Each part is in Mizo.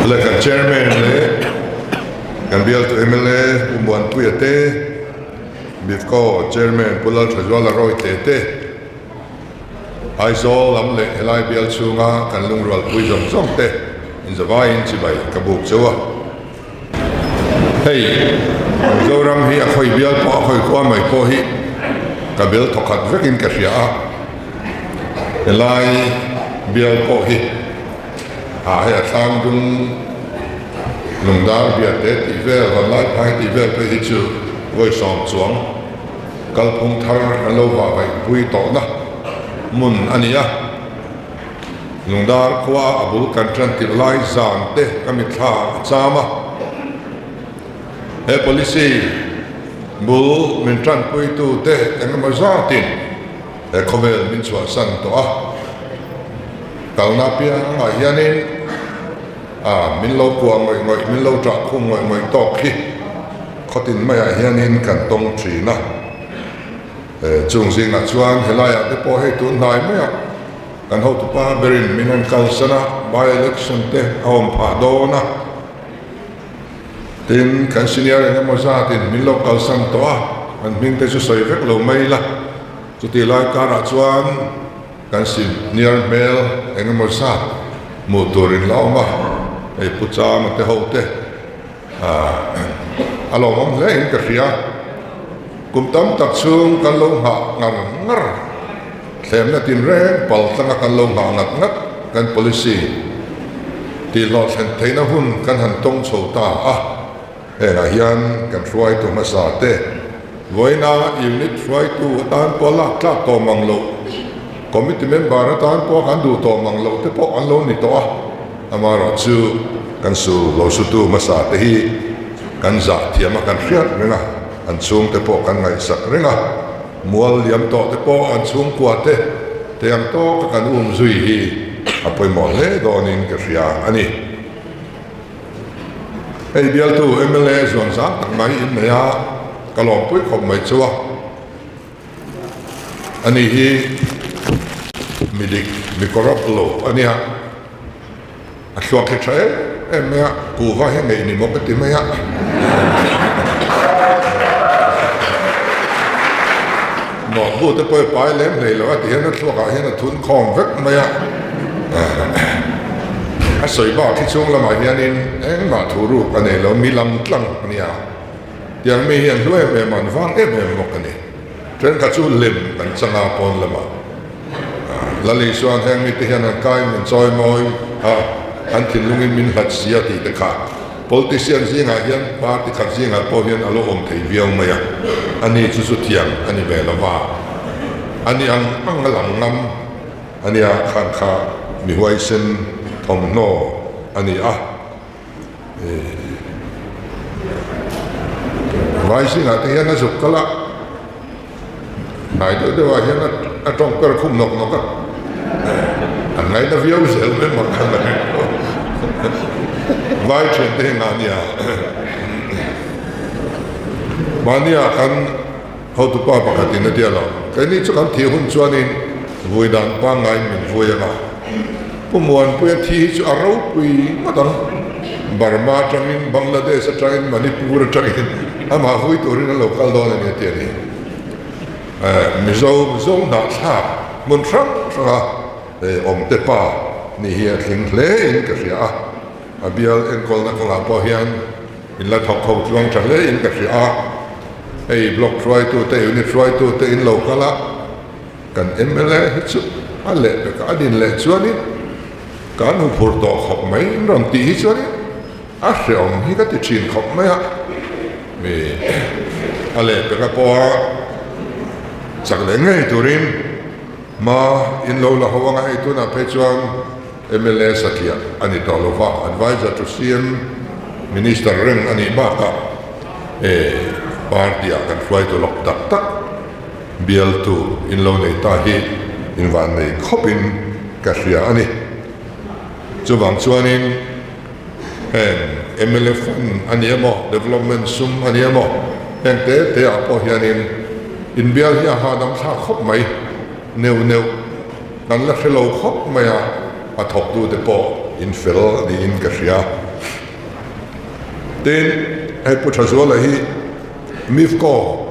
Le kan Chairman leh kan bialtu mla Pu Muanpuia te, Bivco Chairman Pu Lalthazuala Rawite te, Aizawl lam leh helai bial chhunga kan lungrualpui zawng zawng te inzavaiin chibai ka buk cheu a. Hei, Mizoram hi a khawi bial pawh a khawi khua mai pawh hi ka bel thawkhat vekin ka hria a, helai bial pawh hi ah hei a thlang dung lungdar biate tih vel, vanlai phai tih vel phei hi chu vawi sawm chuang kalphung thar an lo vah vaih pui tawhna hmun a ni a. Lungdar khua a bul kan tan tirh lai zan te ka mitthla a cham a. He policy bul min tanpuitu te engemaw zatin he khawvel min chhuahsan tawh a. Kalna piangah hianin a min lo kuah ngawih ngawih, min lo ṭah khum ngawih ngawih tawk hi khawtin maiah hianin kan tawng ṭhin a. Chung zingah chuan helaiah te pawh hei tun hnai maiah kan hotupa berin min rawn kalsan a, by election te a awm phah dawn a, tin kan senior eng emaw zatin min lo kalsan tawh a, an hming te chu sawi vek lo mai ila, chutih lai karah chuan kan senior hmel eng emaw zat hmuh turin la awm a, hei Pu Chama te ho te. A lawmawm hle in ka hria. Kum tam tak chhung kan lo nghah ngar ngar, thlemna tinreng pal tlanga kan lo nghah ngat ngat kan policy tihhlawhthlen theihna hun kan han tawng chho ta a. Hengah hian kan hruaitu hmasa te vawiina unit hruaitu atan pawh lak tlak tawh mang loh, committee member atan pawh kan duh tawh mang loh te pawh an lo ni tawh a. Amaherawhchu kan su lo sutu hmasa te hi kan zah thiam a kan hriat reng a, an chhungte pawh kan ngaihsak reng a, mual liam tawh te pawh an chhungkua te te ang tawka kan um zui hi a pawimawh hle dawnin ka hria a ni. Hei bialtu mla zuan zang tak mai innei a, ka lawmpui khawp mai chu a. Ani hi mi dik, mi corrupt lo a nia. A thluak hi tha em em mai a, kuhva hi ngeih ni maw ka ti mai a. Nawhbu te pawh i pai lem hlei lo a ti hian a thluakah hian a thun khawm vek mai a. A sawi bak hi chhung lamah hianin engmah thu ruk a nei lo, mi lam tlang a nia. Tiang mi hi an hlu em em a, an vang em em bawk a ni. Thenkhat chu lem kan chang a pawn lamah Lal Isuan heng mite hian an kai min chawi mawi a, an thinlungin min hlat si a tih te kha politician zingah hian party khat zingah pawh hian a lo awm thei viau mai a, ani chu chu thiam a ni ve lo va, ani ang ang a lang ngam a nia khan kha mi huaisen thawmhnaw a ni a. Vai zingah te hian a zuk kal a, hnai deuh deuhah hian a tawng per khum nawk nawk a, an ngaina viau zel mai mak kha mai. Vai thian te hi ngah nia. Mahnia kan hotupa pakhatin a tia lo, keini chu kan thih hun chuanin vui dan pangngai min vui anga. Pu Muanpuia thi hi chu a ropui ngawt ang. Burma atangin, Bangladesh atangin, Manipur atangin amah vui turin an lo kal dawn a ni a ti a ni. Mizo, Mizo hnahthlak hmun hrang hranga awmte pa nih hi a tling hle in ka hria a. A bial enkawlna kawngah pawh hian in la thawk ho tluang tha hle in ka hria a. Hei block hruaitute, unit hruaitute in lo kal a. Kan mla hi chu a leh pek a, a din leh chuanin kan hu phur tawh khawp mai in rawn tih hi chuanin a hreawm hi ka ti thin khawp mai a, mi a leh pek a pawha chak leh ngei turin hma in lo la ho anga hei tunah phei chuan mla satliah a ni tawh lova, adviser to CM minister reng a nih bakah e party ah kan hruaitu lawk tak tak. Bialtu in lo nei ta hi in van nei khawpin ka hria a ni. Chuvang chuanin heng mla fund a ni emaw, development sum a ni emaw, heng te te ah pawh hianin in bial hi a hahdam thlak khawp mai, neuh neuh kan la hre lo khawp mai a, a thawktute pawh in fel niin ka hria. Tin, hei Pu Thazuala hi MIFCO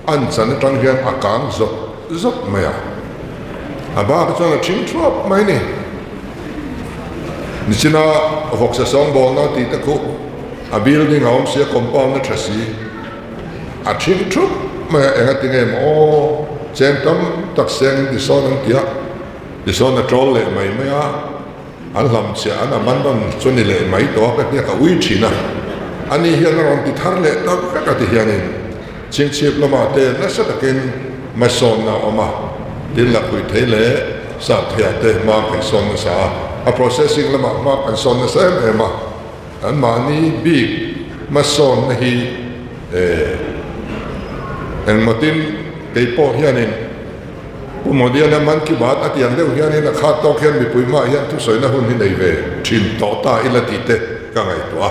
an chan atang hian a kang zawt zawt mai a, a bak chuan a thing thuap mai ni. Nichina vawksa sawngbawlna tih te khuh a building a awm si a compound a tha si a thing thup mai a, engati nge maw aw cheng tam tak seng in tisawn an ti a, tisawn a tawl leh mai mai a. An hlam chiah an abandon chu ni leh mai tawh a ka hniak a ui thin a, ani hian a rawn ti thar leh tak vek a ti hianin chhingchhip lamah te nasa takin hmasawnna a awm a, tin lakhuih thei leh sap theiah te hma kan sawn nasa a, a processing lamah hma kan sawn nasa em em a, an mahni bik hmasawnna hi engmawtin keipawh hianin Pu Modiana Man Ki Baat a tiang deuh hianin a khat tawk hian mipui hmaah hian thusawina hun hi nei ve thin tawh ta ila tih te ka ngaihtuah a.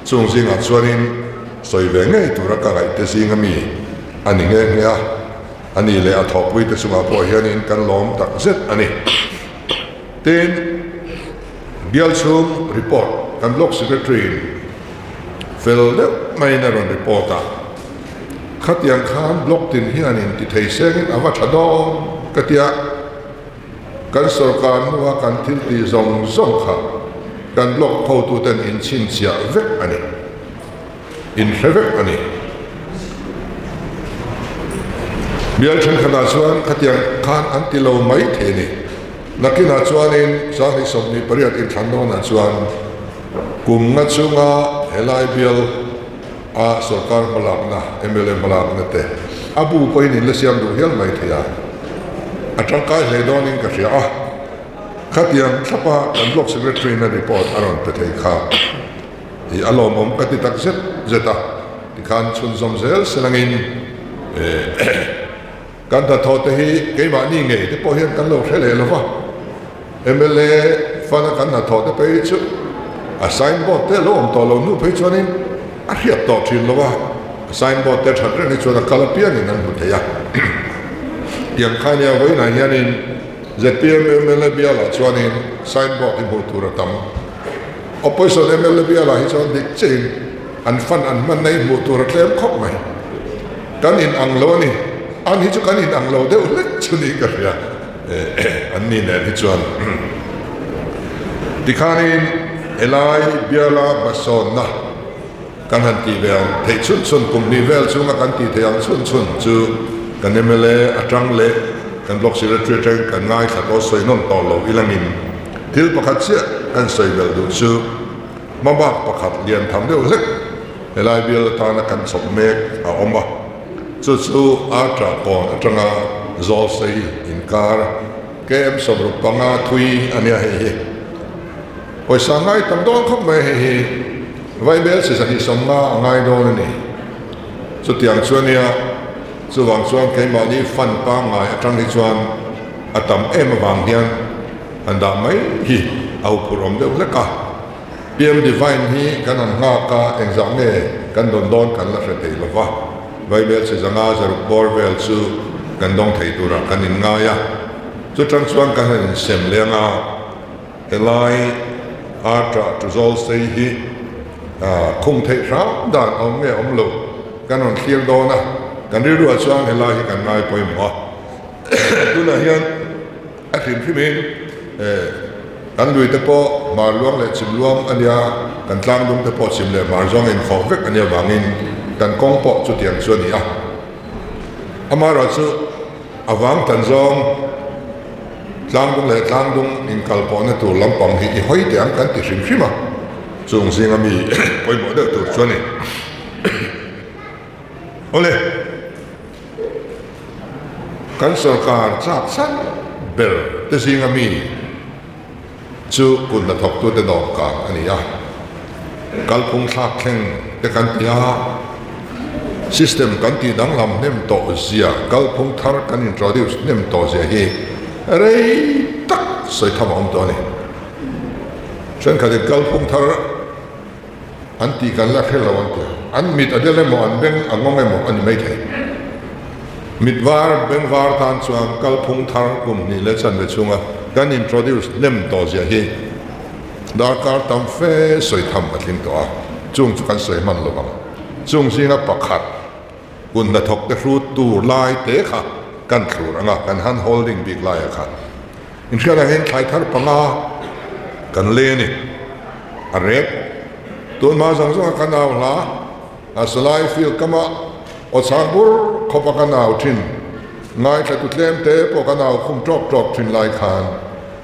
Chung zingah chuanin sawi ve ngei tura ka ngaihte zinga mi a ni nghe nghe a, a ni leh a thawhpuite chungah pawh hianin kan lawm tak zet a ni. Tin, bial chhung report kan Block Secretary-in fel deuh maiin a rawn report a. Khatiang khan block tin hianin ti thei sengin a va tha dawn ka tia, kan sorkar hnua kan thil tih zawng zawng kha kan block hotuten in chhinchhiah vek a ni, in hre vek a ni. Bial thenkhatah chuan khatiang khan an ti lo mai thei a ni. Nakinah chuanin 2028 inthlan dawnah chuan kum nga chunga helai bial, A sorkar hmalakna, mla hmalakna te a bu pawhin in la siam duh hial mai thei a, a tangkai hle dawnin ka hria a, khatiang thlapa kan Block Secretary na report a rawn pe thei kha i a lawmawm ka ti tak zet zet a, tikhan chhunzawm zel selangin Kan hnathawh te hi keimahni ngei te pawh hian kan lo hre leh lo va, mla fund a kan hnathawh te phei chu a sign board te a lo awm tawh lo hnu phei chuanin a hriat tawh thin lo a, a sign board te that reng hi chuan a kal apiangin an hmu thei a. Tiang kha nia vawiinah hianin zpm mla bialah chuanin sign board hi hmuh tur a tam. Opposition mla bialah hi chuan dik chiahin an fund an hmanna hi hmuh tur a tlem khawp mai. Kan in ang lo a ni. An hi chu kan in ang lo deuh hlek chu niin ka hria. An ni nen hi chuan tikhanin helai biala hmasawnna kan han tih ve ang theih chhun chhun kum hnih vel chhunga kan tih theih ang chhun chhun chu kan mla atang leh kan block secretary atangin kan ngaithla tawh sawi nawn tawh lo ilangin thil pakhat chiah kan sawi belh duh chu hmabak pakhat lian tham deuh hlek Helai bial atana kan chawp mek a awm a, chu chu Artra kawn atanga Zawlsei inkar KM 65 thui a nia hei hi. Pawisa ngai tam dawn khawp mai hei hi, Vaibel chi 250 a ngai dawn a ni. Chutiang chu a nia, chuvang chuan keimahni fund pangngai atang hi chuan a tam em avang hian han dah mai hi a huphurh awm deuh hlek a. PM Devine hi kan han nghak a, engzah nge kan dawn dawn kan la hre thei lo va, Vaibel chi zanga zaruk bawr vel chu kan dawng thei turah kan inngai a, chutang chuan kan han insem leng a, helai Artra to Zawlsei hi khung theih hram dan a awm nge awm lo kan rawn thlir dawn a, kan rilruah chuan helai hi kan ngai pawimawh a, tunah hian. A hrim hrimin kan lui te pawh hmar luang leh chim luang a nia, kan tlang dum te pawh chim leh hmar zawng inkhawh vek a nia vangin kan kawng pawh chutiang chu a ni a. Amaherawhchu a vang tan zawng tlang dung leh tlang dung inkal pawhna tur lampang hi i hawi teh ang kan ti hrim hrim a, chung zinga mi pawimawh deuh tur chu a ni. Awle. Kan sorkar chak chak ber te zinga mi chu kut hnathawktute dawhkan a ni a, kalphung thlak thleng te kan ti a, system kan tih danglam hnem tawh zia, kalphung thar kan introduce hnem tawh zia hi rei tak sawi tham a awm tawh a ni. Thenkhatin kalphung thar An tih kan la hre lo an ti. An mit a del emaw an beng a ngawng emaw a ni mai thei. Mit var, beng var tan chuan kalphung thar kum hnih leh chanve chhunga kan introduce hnem tawh zia hi darkar tam fe sawi tham a tling tawh a. Chung chu kan sawi hman lo vang. Chung zinga pakhat hun hnathawk te hrut tur lai te kha kan thlur ang a, kan hand holding bik laia kha. Inhriat angin thlai thar panga kan le a ni. A rep. Tunhma zawng zawnga kan au hla a salai field kama aw chhang bur khawpa kan au thin. Ngaithla tu tlem te pawh kan au khum tawk tawk thin lai khan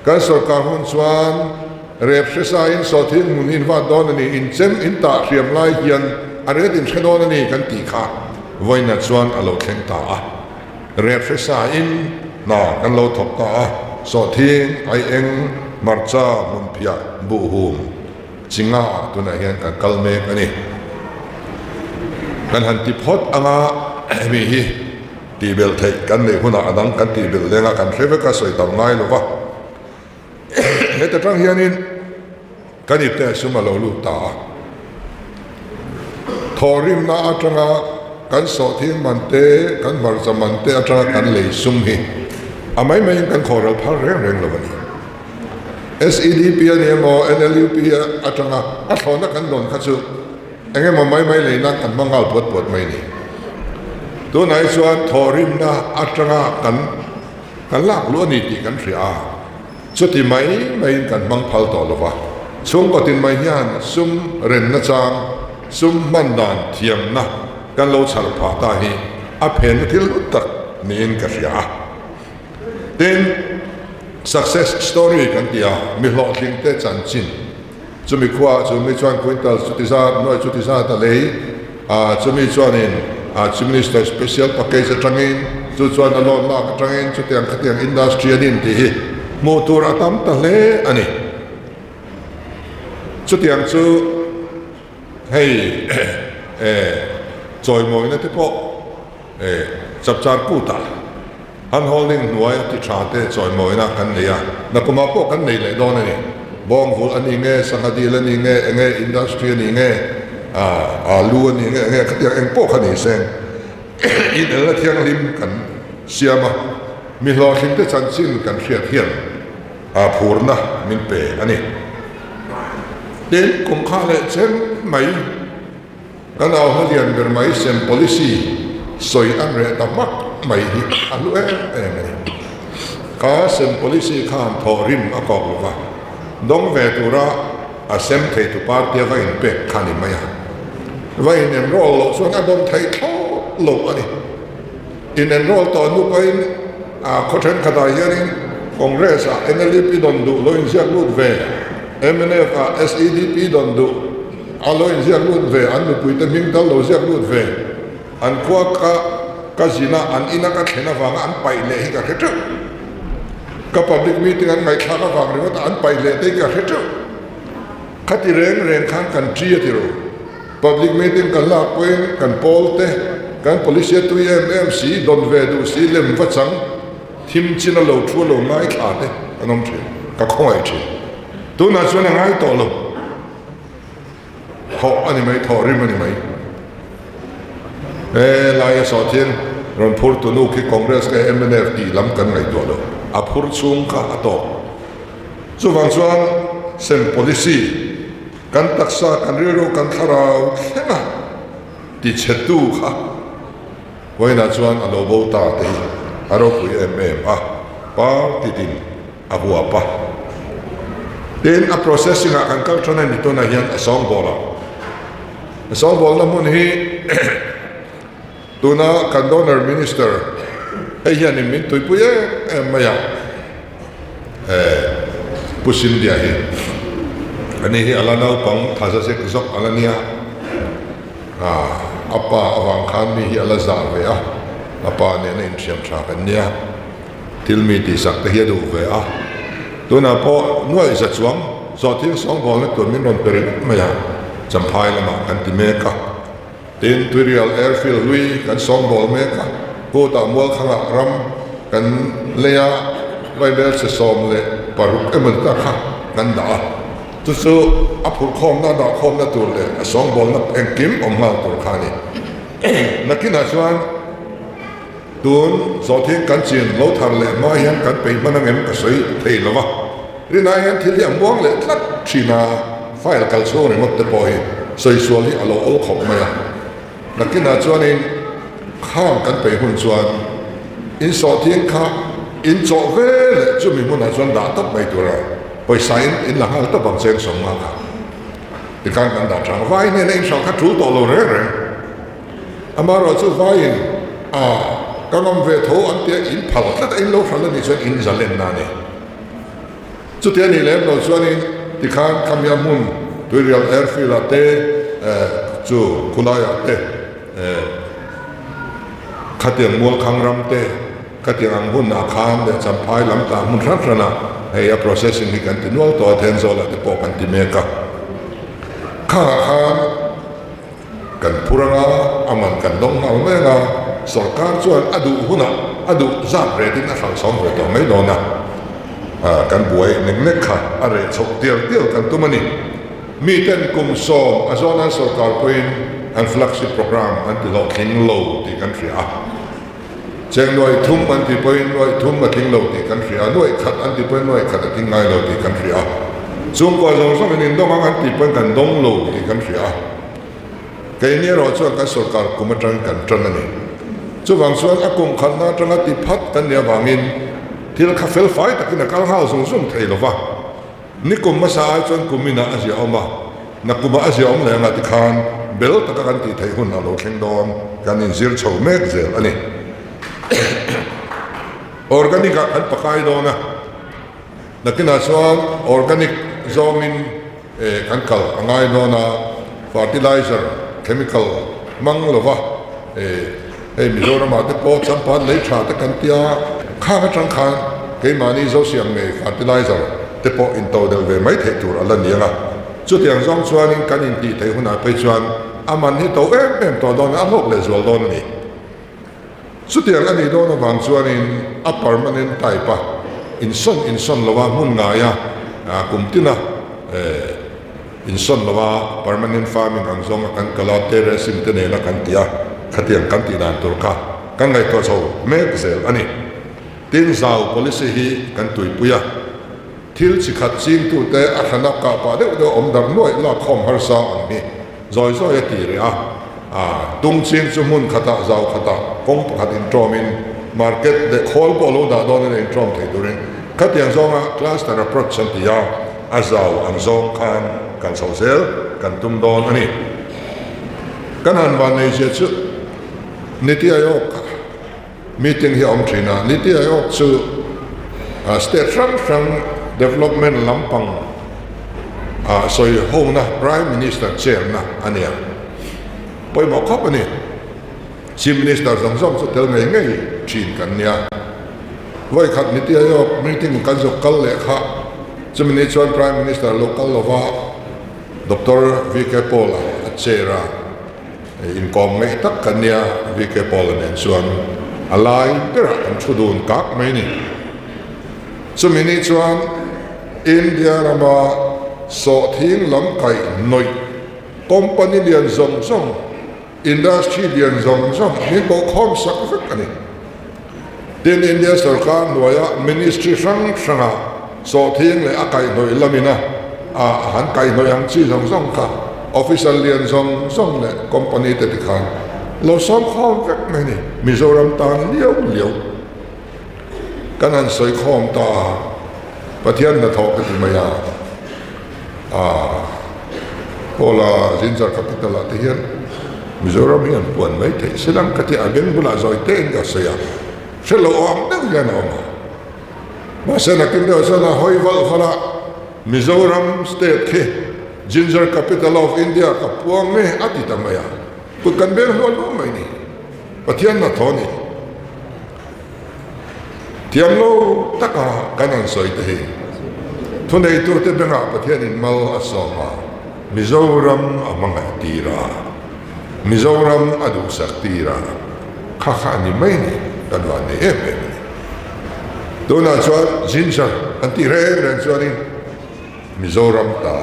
kan sorkar hun chuan rep hre sain sawhthing hmun hi in vat dawn a ni, in chem in tah hriam lai hian a ret in hre dawn a ni kan tih kha vawiinah chuan a lo thleng ta a. Rep hre sain hna kan lo thawk ta a, sawhthing, aieng, hmarcha, hmunphiah, buhhum, chi nga ah tunah hian kan kal mek a ni. Kan han ti phawt anga hemi hi tihbelh theih kan neih hunah a dang kan tihbelh leng a, kan hre vek a, sawi tam ngai lo va. Heta tang hianin kan ipte sum a lo lut ta a, thawhrimna atanga kan sawhthing man te, kan hmarcha man te atanga kan lei sum hi a mai maiin kan khawhral phal reng reng lo a ni. SEDP a ni emaw NLUP atanga a thlawhna kan dawn kha chu eng emaw mai mai lei nan kan hmang nghal puat puat mai a ni. Tunah hi chuan thawhrimna atanga kan Kan lak luh a ni tih kan hria a, chuti mai maiin kan hmang phal tawh lo va. Chhungkaw tin mai hian sum remna chang, sum hman dan thiamna kan lo chhar phah ta hi a phenna thil hlut tak niin ka hria a. Tin, success story kan ti a, mi hlawhtlingte chanchin. Chumi khuaah chu mi chuan quintal chuti zat, nuai chuti zat a lei a, chumi chuanin a Chief Minister Special Package atangin, chu chuan a loan lak atangin chutiang khatiang industry a din tih hi hmuh tur a tam ta hle a ni. Chutiang chu hei chawimawina te pawh chapchar kutah Han holding hnuai a ti tha te chawimawina kan nei a, nakumah pawh kan nei leh dawn a ni. Bawngvulh a ni nge, sangha dil a ni nge, enge industry a ni nge, alu a ni nge, enge khatiang eng pawh kha ni seng. Inelna thianghlim kan siam a, mi hlawhtling te chanchin kan hriat hian phurna min pe a ni. Tin, kum kha leh chen mai. Kan au hla lian ber mai sem policy sawi an reh ta hmak mai hi a hlu em em a ni. Kha sem policy khan thawh rim a kawk lo va, dawng ve tura a sem theitu party a va inpek kha ni mai a. Va in enroll loh chuan a dawn theih thlawt lo a ni. In enroll tawh hnu pawhin a khaw thenkhatah hianin Congress ah NLUP dawn duh lo inziak lut ve, mnf ah SEDP dawn duh, A lo inziak lut ve, an nupuite hming tal lo ziak lut ve. An khua ka ka zin a, an ina ka thlen avanga an paih leh hi ka hre teuh. Ka public meeting an ngaihthlak avang ringawt a an paih leh te hi ka hre teuh. Khati reng reng khan kan ṭi a ti ro. Public meeting kan lak pawhin kan pawl te, kan police a tui em em si, dawn ve duh si, lem va chang, thim chin a lo thu a lo ngaithla te an awm thin. Ka khawngaih thin. Tunah chuan a ngai tawh lo. Thawh a ni mai, thawh rim a ni mai. He laia sawhthing rawn phur tu nu khi Congress nge mnf tih lam kan ngaihtuah lo. A phur chhung kha a tawp. Chuvang chuan sem policy kan taksa, kan rilru, kan thlarau thlenga tichhetu kha vawiinah chuan a lo bo ta te hi a ropui em em a, party tin. A huap a. Tin, a processing ah kan kal tan a ni tunah hian a sawngbawl ah. A sawngbawlna hmun hi tuna kan donor minister hei hianin min tuipui em em mai a, eh Pu Scindia hi. Ani hi a la naupang thaza zek zawk a la nia. Ah, a pa avang khan mi hi a la zah ve a, a pa nena inthiam tha kan nia. Thil mi tihsak te hi a duh ve a, tunah pawh nuaih za chuang zawhthing sawngbawlna tur min rawn pe ringawt mai a, Champhai lamah kan ti mek a. Tin, Tuirial Airfield hlui kan sawngbawl mek a, kutah Mualkhangah ram kan lei a, Vaibelchhe 16 emaw ni tak kha kan dah a, chu chu a phurhkhawmna a dahkhawmna tur leh a sawngbawlna engkim awm nghal tur kha a ni. Nakinah chuan. Tun zawhthing kan chin lo thar leh hma hian kan peih hman angem ka sawi thei lo va, rinai hian thil hi a muang leh tlat thin a, file kal chhung ringawt te pawh hi. Sawisual hi a lo awl khawp mai a. Nakinah chuanin khang kan peih hun chuan in sawhthing kha in chawh ve leh chumi hmunah chuan dah tawp mai tura pawisa in in la nghal tawp ang cheng sawm nga kha tikhan kan dah tha ang. Vai hnena in hralh kha tul tawh lo reng reng. Amaherawh chu vaiin a ka ngam ve tho an tia in phal tlat a in lo hralh a nih chuan in zalenna a ni. Chuti a nih lem lo chuanin tikhan khamia hmun Tuirial Airfield ah te chu khulaiah te khatiang Mualkhang ram te khatiang ang hun ah khan leh Champhai lam tah hmun hran hran ah hei a processing hi kan ti nual tawh a Thenzawl ah te pawh kan ti mek a. Khangah khan Kan phur anga a man kan dawng nghal mai anga sorkar chuan a duh hunah a duh zat retin a hralh chhawng ve tawh mai dawn a, kan buai nek nek kha a reh chhoh tial tial kan tum a ni. Miten kum sawm a zawn an sorkar pawhin an flagship programme an ti hlawhtling lo tih kan hria a. Cheng nuaih thum an ti pawhin nuaih thum a tling lo tih kan hria a, nuaih khat an ti pawhin nuaih khat a tling ngai lo tih kan hria a, chhungkua zawng zawngin in dawng ang an ti pawhin kan dawng lo tih kan hria a. Keini erawh chuan kan sorkar kum atangin kan tan a ni. Chuvang chuan a kum khatna atanga ti phat kan nih avangin thil kha fel fai takin a kal nghal zung zung thei lo va. Ni kum hmasa ai chuan kum inah a ziahawm a, nakumah a ziahawm leh anga tikhan bel taka kan tih theih hun a lo thleng dawn, kan inzir chho mek zel a ni. Organic ah kan pakai dawn a, nakinah chuan organic zawngin kan kal a ngai dawn a, fertilizer chemical hmang lova Hei Mizoramah te pawh Champan lei tha te kan tia, khang atang khan keimahni Zosiam ngei fertilizer te pawh into del ve mai theih tur a la ni ang a. Chutiang zawng chuanin kan intih theih hunah phei chuan a man hi to em em tawh dawn a, a hlawk leh zual dawn a ni. Chutiang a nih dawn avang chuanin a permanent type a insawn insawn lova hmun ngaia kum tina Insawn lova permanent farming ang zawng a kan kal a, terracing te nena kan ti a, khatiang kan tih dan tur kha kan ngaihtuah chho mek zel a ni. Tin, zau policy hi kan tuipui a, thil chi khat chingtute a hrana kah pah deuh deuh awm darh nuaih lak khawm harsa ang hi zawi zawi a ti reh a, a tung ching chu hmun khatah zau khatah kawng pakhat inṭawmin market leh khawl pawh lo dah dawnin a inṭawm thei turin khatiang zawnga cluster approach an ti a. A zau ang zawng khan kan chho zel kan tum dawn a ni. Kan han vanneizia chu Niti Aayog meeting hi a awm thin a, Niti Aayog chu state hrang hrang development lampang ah sawi hona Prime Minister chair-na a ni a, pawimawh khawp a ni. Chief Minister zawng zawng chu tel ngei ngei thin kan nia. Vawi khat Niti Aayog meeting kan zuk kal leh kha chumi ni chuan Prime Minister lo kal lova Doctor VK Paul a chair a, inkawm ngeih tak kan nia VK Paul a nen chuan a lai berah kan thu dun kak mai ni. Chumi ni chuan India rama sawhthing lam kaih nawih company lian zawng zawng, Industry lian zawng zawng min pawh khawm sak vek a ni. Tin, India sorkar hnuaia ministry hrang hranga sawhthing leh a kaihhnawih lamina a han kaihhnawih ang chi zawng zawng kha officer lian zawng zawng leh company te tikhan lo sawm khawm vek mai a ni. Mizoram tan liau liau kan han sawi khawm ta a, Pathian hnathawh ka ti mai a. A Paula Ginger Capital ah te hian Mizoram hi an puan mai theih se lang ka ti a, beng bulah zawi te in ka sawi a, hre lo awm deuh hian a awm a. Mahse nakin deuh chuan a hawi valh valh a, Mizoram state khi Ginger Capital of India ka puang nge a ti ta mai a, kut kan beng hluah hluah mai ni. Pathian hnathawh a ni. Thiam lo taka kan han sawi te hi thuneitute bengah Pathianin mal a sawm a, Mizoram a hmangaih tir a, Mizoram a duhsak tir a, kha kha a ni mai ni, kan van nei em em a ni. Tunah chuan ginger an tih reng reng chuanin Mizoram ta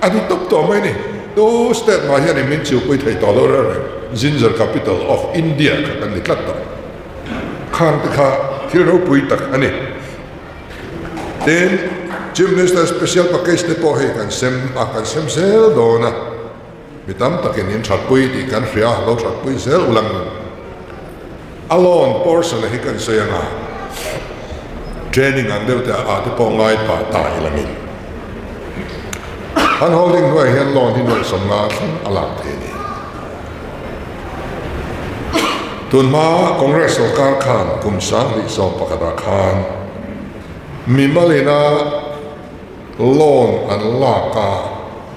a ni tawp tawh mai ni. Tu state mah hianin min chiupui thei tawh lo reng reng, Ginger Capital of India kha kan ni tlat tawh. Khang te kha thil ropui tak a ni. Tin, Chief Minister Special Package te pawh hei kan sem a, kan sem zel dawn a. Mi tam takin in thatpui tih kan hria, lo thatpui zel u lang. A loan portion a hi kan sawi anga training ang deuh te ah te pawh ngai pah ta i langin. An holding hnuaiah hian loan hi nuaih 50 thleng a lak thei a ni. Tunhma Congress sorkar khan kum 2011 ah khan mimal ina loan an lak a,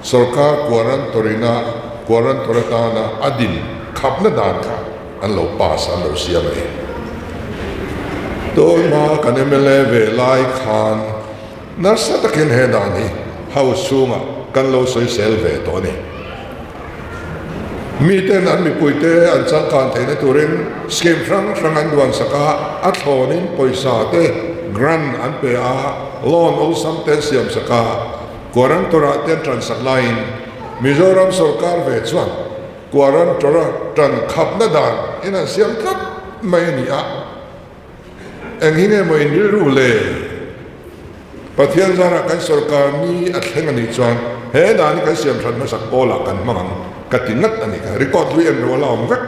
sorkar guarantor ina guarantor atana a din khapna dan kha an lo pass an lo siam a ni. Tunhma kan mla ve lai khan nasa takin he dan hi House chhungah kan lo sawisel ve tawh a ni. Miten an mipuite an changkan theihna turin scheme hrang hrang an duan sak a, a thlawnin pawisa te grant an pe a, loan awlsam te an siam sak a, guarantor-ah te an tan sak laiin Mizoram sorkar ve chuan guarantor-a tan khapna dan in an siam tlat mai a ni a. Eng hi nge maw in rilru le? Pathian zarah kan sorkar ni a thleng a nih chuan he dan hi kan siam hran hmasak pawlah kan hmang ang ka ti ngat a nih kha. Record hlui en rual a awm vek.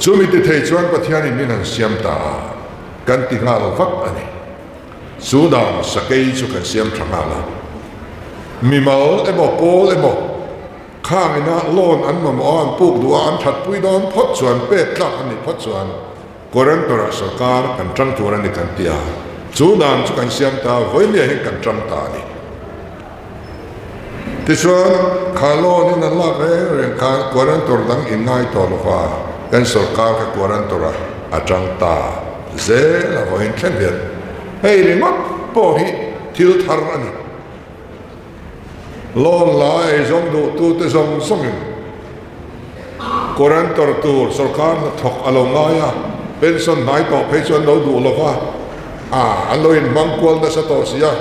Chumi ti thei chuan Pathianin min han siam ta a, kan ti nghal vak a ni. Chu dan sakei chu kan siam tha nghal a. Mimal emaw pawl emaw khang ina loan an mamawh a, an puk duh a, an thatpui dawn phawt chuan pek tlak an nih phawt chuan Guarantor-ah sorkar kan tang tur a ni kan ti a, chu dan chu kan siam ta a, vawinia hian kan tang ta a ni. Tichuan, kha loan in an lak reng reng khan guarantor dang in ngai tawh lo va, kan sorkar kha guarantor-ah a tang ta zel a, vawiin thleng hian hei ringawt pawh hi thil thar a ni. Loan la ei zawng duhtute zawng zawngin guarantor tur sorkar hnathawk a lo ngai a, pension hnai tawh phei chu an lo duh lo va, a an lo inhmang kual nasa tawh si a,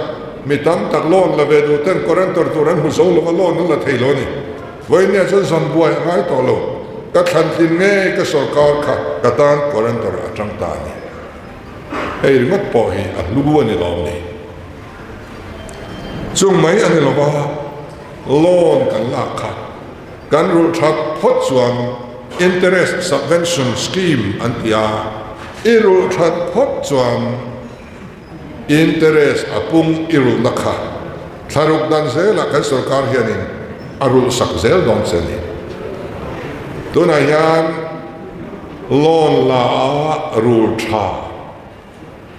mi tam tak loan la ve duhten guarantor tur an hmu zo lo va, loan an la thei lo a ni. Vawinia chuan zawn buai a ngai tawh lo, ka thlantlin ngei ka sorkar kha ka tan guarantor a tang ta a ni. Hei ringawt pawh hi a hlu a ni lawm ni. Chung mai a ni lo va, loan kan lak kha kan rulh that phawt chuan interest subvention scheme an ti a, i rulh that phawt chuan interest a pung i rulhna kha thlaruk dan zelah kan sorkar hianin a rulh sak zel dawn che a ni. Tunah hian loan la a rul tha.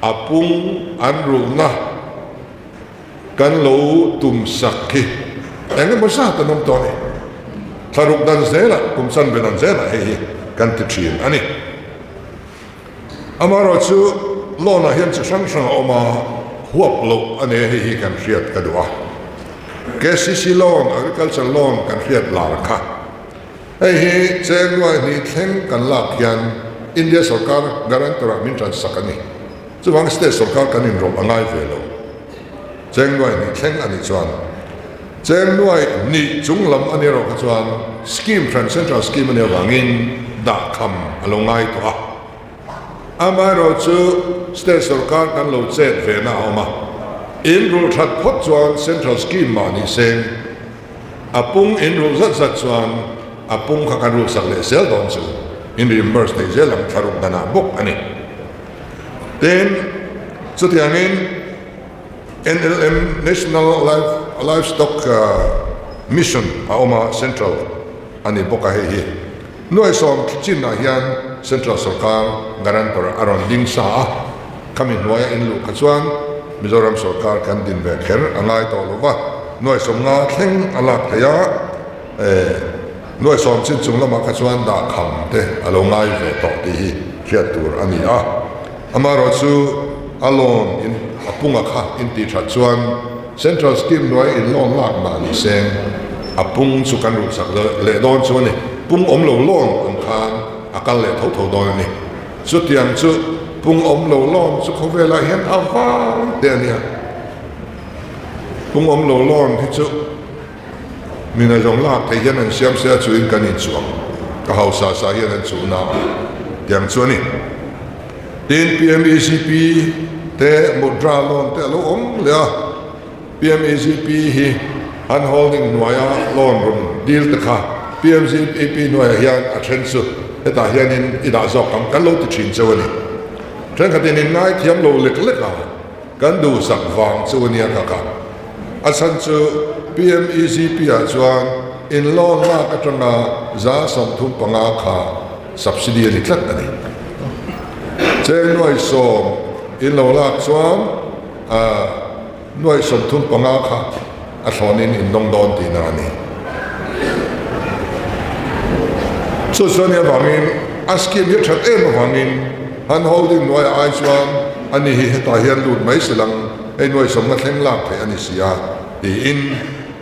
A pung an rulhna kan lo tum sak hi eng emaw zat an awm tawh a ni. Thlaruk dan zelah, kum chanve dan zelah hei hi kan ti thin a ni. Amaherawhchu loan ah hian chi hrang hrang a awm a, huap loh a nia hei hi kan hriat ka duh a. KCC loan, agriculture loan kan hriat lar kha. Hei hi cheng nuai hnih thleng kan lak hian India sorkar guarantor ah min ṭansak a ni. Chuvang state sorkar kan inrawlh a ngai ve lo. Cheng nuai hnih thleng a nih chuan cheng nuai hnih chung lam a ni erawh kha chuan scheme hran central scheme a nih avangin dah kham a lo ngai tawh a. Amaherawhchu state sorkar kan lo chet ve na a awm a, in rulh that phawt chuan central scheme mah ni seng A pung in rulh zat zat chuan a pung kha kan rulh sak leh zel dawn chu in reimburse thei zel ang thlaruk danah bawk a ni. Tin, chutiangin NLM, National Livestock Mission a awm a, Central a ni bawk a hei hi. Nuaisawm chinah hian Central sawrkar guarantor a rawn ding sa a, khami hnuaia in luh kha chuan Mizoram sawrkar kan din ve kher a ngai tawh lo va, 50,000 thleng a lak theih a, 90,000 chin chung lamah kha chuan dah kham te a lo ngai ve tawh tih hi hriat tur a ni a. Amaherawhchu a loan in a punga kha in tih that chuan Central scheme hnuai in loan lak mah ni seng a pung chu kan rulh sak leh dawn chu a ni. Pung awm lo loan ang khan a kal leh tho tho dawn a ni. Chutiang chu pung awm lo loan chu khawvelah hian a vang te a nia. Pung awm lo loan hi chu mi ngaihzawng lak theih hian an siam se a chuin kan inchuang ka hausa sa hian an chuh na a tiang chu a ni. Tin, PMEGP te Mudra loan te a lo awm leh a, PMEGP hi. Hand holding hnuaia loan rawn dil te kha PMZP hnuaiah hian a then chu hetah hianin i dah zawk ang kan lo ti thin cheu a ni. Thenkhatin in ngaithiam lo lek lek a, kan duhsak vang chu a nia ka ka. A chhan chu PMEGP ah chuan in loan lak atanga 35% kha subsidy a ni tlat a ni. Cheng nuai sawm in lo lak chuan nuai 35 kha a thlawnin in dawng dawn tihna a ni. Chu chuan i avangin a scheme hi a that em avangin hand holding nuaiah ai chuan ani hi hetah hian lut mai si lang hei nuai sawmna thleng lak theih a ni si a tiin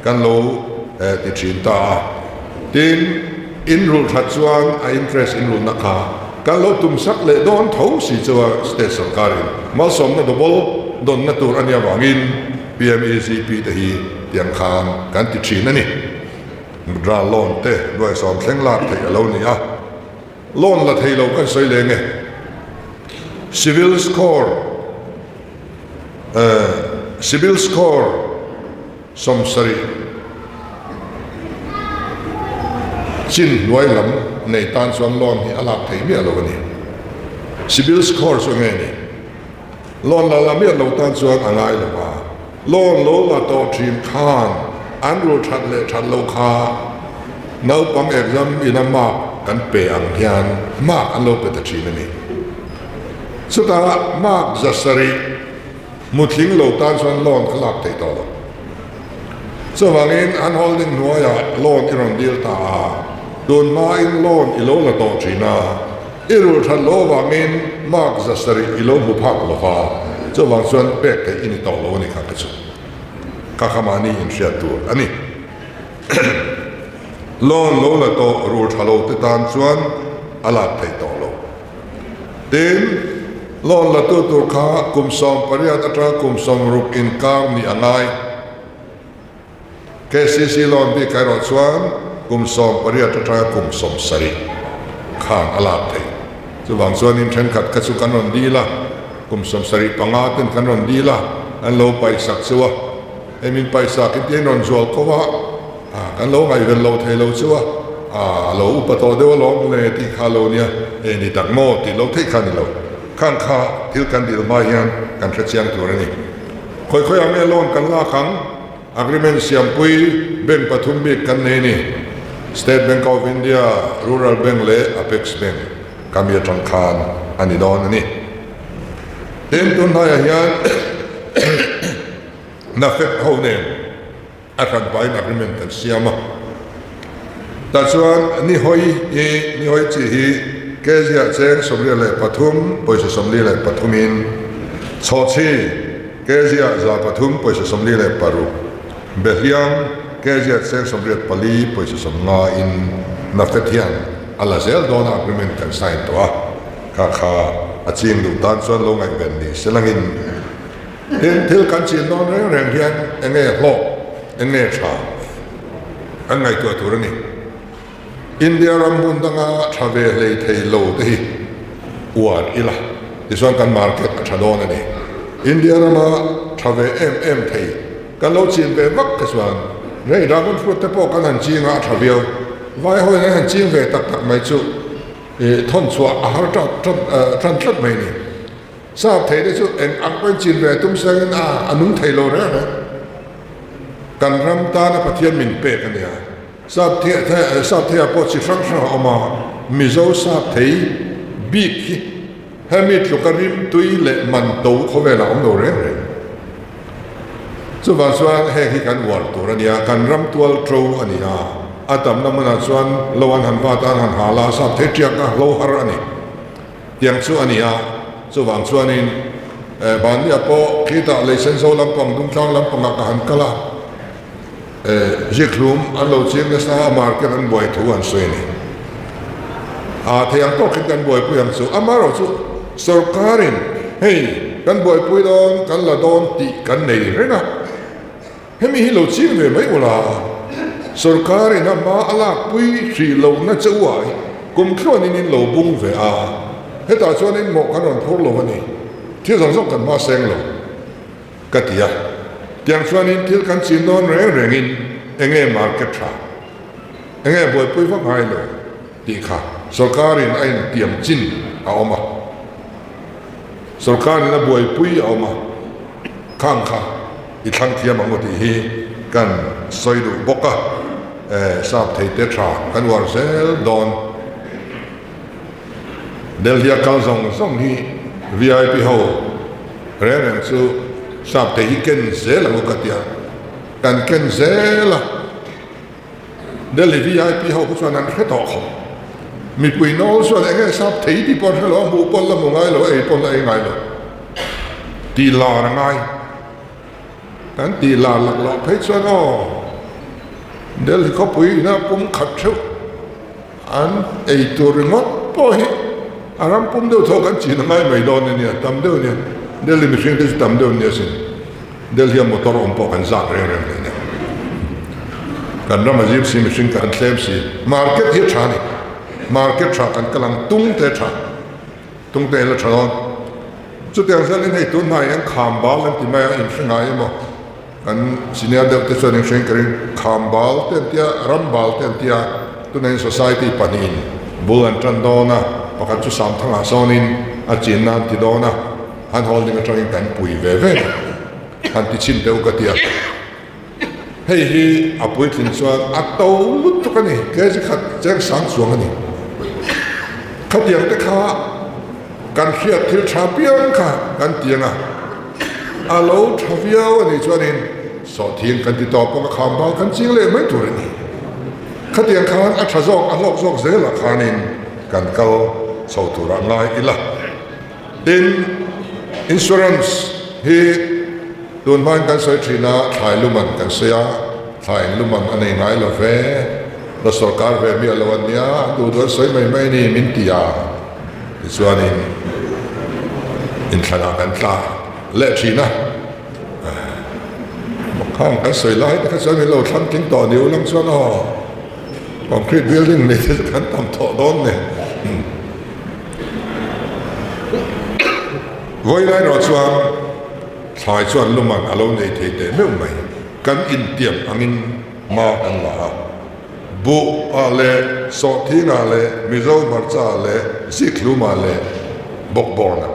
kan lo ti thin ta a. Tin, in rulh that chuan a interest in rulhna kha kan lo tum sak leh dawn tho si chu a state sorkarin malsawmna double dawnna tur a nih avangin PMEGP te hi tiang khan kan ti thin a ni. Mudra loan te nuai sawm thleng lak theih a lo ni a, loan la thei lo kan sawi leng e. Civil score Civil score 70 chin hnuai lam nei tan chuan loan hi a lak thei miah lo a ni. Civil score chu nge ni? Loan la la miah lo tan chuan a ngai lo a, loan lo la tawh thin khan an rul that leh that lo kha naupang exam ina mark kan pe ang hian mark an lo pe ta thin a ni. Chutah mark 700 mutling lo tan chuan loan kha lak theih tawh lo. Chuvangin an holding hnuaiah loan i rawn dil ta a, tun hmain loan i lo la tawh thin a, I rul that lo avangin mark 700 i lo hmu phak lo va, chuvang chuan pek theih i ni tawh lo a ni kha ka chu. Kha kha mahni inhriat tur a ni. Loan lo la tawh rul tha lo te tan chuan a lak theih tawh lo. Tin, loan la tu tur kha kum 18 atanga kum 60 inkar nih a ngai. KCC loan bik erawh chuan kum 18 atanga kum 70 khan a lak theih. Chuvang chuanin thenkhat kha chu kan rawn dil a, kum 75 ten kan rawn dil a, an lo paihsak chu a. Hei min paihsak in tiin rawn zual ko a, kan lo ngaihven lo thei lo chu a, a lo upa tawh deuh alawm le tih kha lo nia, hei ni tak maw tih lo theih kha ni lo. Khang kha thil kan dil hma hian kan hrechiang tur a ni. Khawi khawi ang nge loan kan lak ang? Agreement siampui bank pathum bik kan nei ni. State Bank of India, Rural Bank leh Apex Bank kami atang khan a ni dawn a ni. Tin, tun hnaiah hian NAFED ho nen a hran pahin agreement kan siam a. Tah chuan Nihawi hi, Nihawi chi hi kg ah cheng 83 pawisa 43 in Chhawchhi kg ah 300 pawisa 46, Behliang kg ah cheng 84 pawisa 50 in NAFED hian a la zel dawn a agreement kan sign tawh a, kha kha a ching duh tan chuan lo ngaihven ni se langin. Tin, thil kan chin dawn reng reng hian eng nge hlawk, eng nge tha kan ngaihtuah tur a ni. India ram hmun danga tha ve hlei thei lo te hi uar ila, tichuan kan market a tha dawn a ni. India rama tha ve em em thei kan lo chin ve vak te chuan rei dragon fruit te pawh kan han ching a, a tha viau. Vai hawiin an han ching ve tak tak mai chu thawn chhuah a har tan tlat mai a ni. Sap thei te chu eng ang pawhin chin ve tum sengin a a nung thei lo reng reng. Kan ram tana Pathian min pek a nia. Sap thei sap theiah pawh chi hrang hrang a awm a, Mizo sap thei bik hi hemi tluka rim tui leh man to khawvelah a awm lo reng reng. Chuvang chuan heng hi kan uar tur a nia, kan ram tual to a ni a, a tamna hmunah chuan lo an han vat a, an han hal a, sap thei tiak a hlo har a ni. Tiang chu a ni a, chuvang chuanin mahnia pawh khitah Leisenzo lampang Dungtlang lampangah ka han kal a, zikhlum an lo ching nasa a, market an buai thu an sawi a ni. A thei ang tawkin kan buaipui ang chu, amaherawh chu sorkarin hei kan buaipui dawn, kan la dawn tih kan nei reng a, hemi hi lo ching ve mai ula, sorkarin a hma a lakpui hrih lohna che u ah hi kum thluanin in lo bung ve a, hetah chuanin mawh kan rawn phur lo a ni, thil zawng zawng kan hma seng lo ka ti a, tiang chuanin thil kan chin dawn reng rengin. enge market tha, enge buaipui vak ngai lo tih kha sorkarin a intiam chin a awm a, sorkarin a buaipui a awm a, khang kha i thlang thiam ang u tih hi kan sawi duh bawk a, sap thei te tha kan uar zel dawn. Delhi a kal zawng zawng hi vip ho reng reng chu sap thei hi ken zel ang u ka tia, kan ken zel a, Delhi vip ho kha chuan an hre tawh khawp, mipui nawl chuan eng nge sap thei tih pawh an hre lo a, hmuh pawn la hmu ngai lo, ei pawn la ei ngai lo tih lar a ngai. Kan tih lar lak loh phei chuan aw Delhi khawpui ina pum khat theuh an ei tur ringawt pawh hi a ram pum deuh tho kan chin a ngai mai dawn a nia, tam deuh nia Delhi mihring te chu tam deuh nia sin Delhi a motor awm pawh kan zak reng reng hle nia kan ram a zim si mihring kan thlem si market hi a tha a ni market tha kan kal ang tung te tha tung te la tha dawn. Chutiang zelin hei tun hnai hian kham bal an ti mai a, inhre ngai emaw kan senior deuh te chuan inhre in ka ring, kham bal te an tia, ram bal te an tia, tunah hian society pahnihin bul an tan dawn a, pakhat chu Samthangah sawnin a chinna an ti dawn a, han holding atangin kan pui ve ve han ti chhin teh u ka ti a. Hei hi a puitlin chuan a to lutuk a ni, kg khat cheng sang chuang a ni. Khatiang te kha kan hriat thil tha piang kha kan ti ang a, a lo tha viau a nih chuanin sawhthing kan ti tawp ang a, kham bal kan ching leh mai tur a ni. Khatiang khan a tha zawk, a hlawk zawk zelah khanin kan kal chho turah ngai ila. Tin, insurance hi tun hmain kan sawi thin a, thlai luman kan sawi a, thlai luman a nei ngai lo ve, la sorkar ve miah lo an nia, an duh duh an sawi mai mai a ni min ti a, tichuanin inthlanah kan tla leh thin a, khang kan sawi lai te kha chuan min lo thlang tling tawh ni ulang chuan aw concrete building nei te chu kan tam tawh dawn nen. Vawiin erawh chuan thlai chuan luman a lo nei thei teh meuh mai. Kan intiam angin hma kan la a, buh ah leh sawhthing ah leh Mizo hmarcha ah leh zikhlum ah leh bawkbawn ah.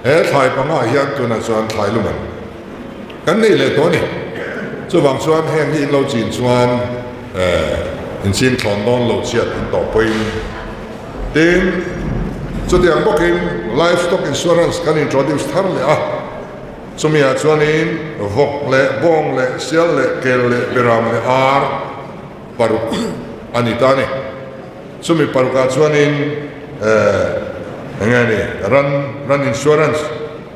He thlai pangah hian tunah chuan thlai luman kan nei leh tawh a ni. Chuvang chuan heng hi in lo chin chuan inching thlawn dawn lo chhiat in tawh pawhin Tin, chutiang bawkin livestock insurance kan introduce thar leh a, chumiah chuanin vawk leh bawng leh sial leh kel leh beram leh ar paruk a ni ta a ni. Chumi parukah chuanin eng nge ni ran ran insurance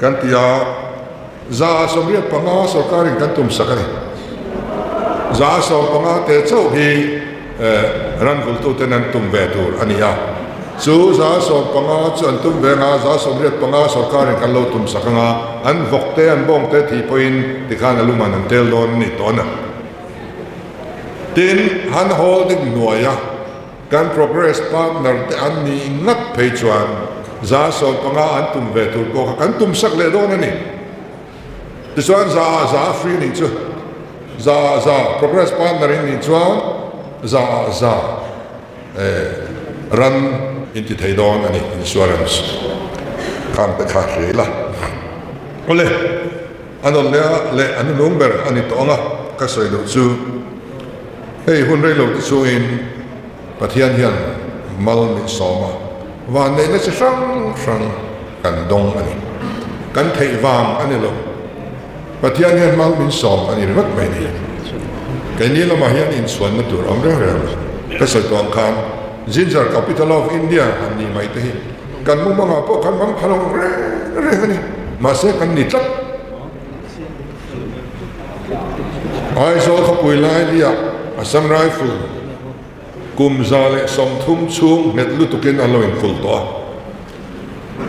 kan ti a, 185 sorkarin kan tumsak a ni. 150 te chauh hi Ran vultuten an tum ve tur a ni a, chu 150 chu an tum ve anga, 185 sorkarin kan lo tum sak anga, an vawk te, an bawng te thih pawhin tikhan a luman an tel dawn a ni tawn a. Tin, han holding hnuaia kan progress partner te an nih ngat phei chuan 150 an tum ve tur pawh kha kan tum sak leh dawn a ni. Tichuan za ah za a free nih chu za ah za progress partner in nih chuan za ah za ran in ti thei dawn a ni insurance khan te kha hria ila. Awle a nawn leh a leh a hnunung ber a ni tawh ang a ka sawi duh chu hei hun rei lo te chungin Pathian hian mal min sawm a, vanneihna chi hrang hrang kan dawng a ni. Kan theih vang a ni lo. Pathian hian mal min sawm a ni ringawt mai ni. Keini lamah hian inchhuanna tur awm reng reng lo. Ka sawi tawh ang khan Ginger Capital of India han nih mai te hi kan mumangah pawh kan mang pha lo reng reng a ni. Mahse kan ni tlat. Aizawl khawpui lailia Assam Rifle kum 130 chhung nghet lutukin an lo inkulh tawh a.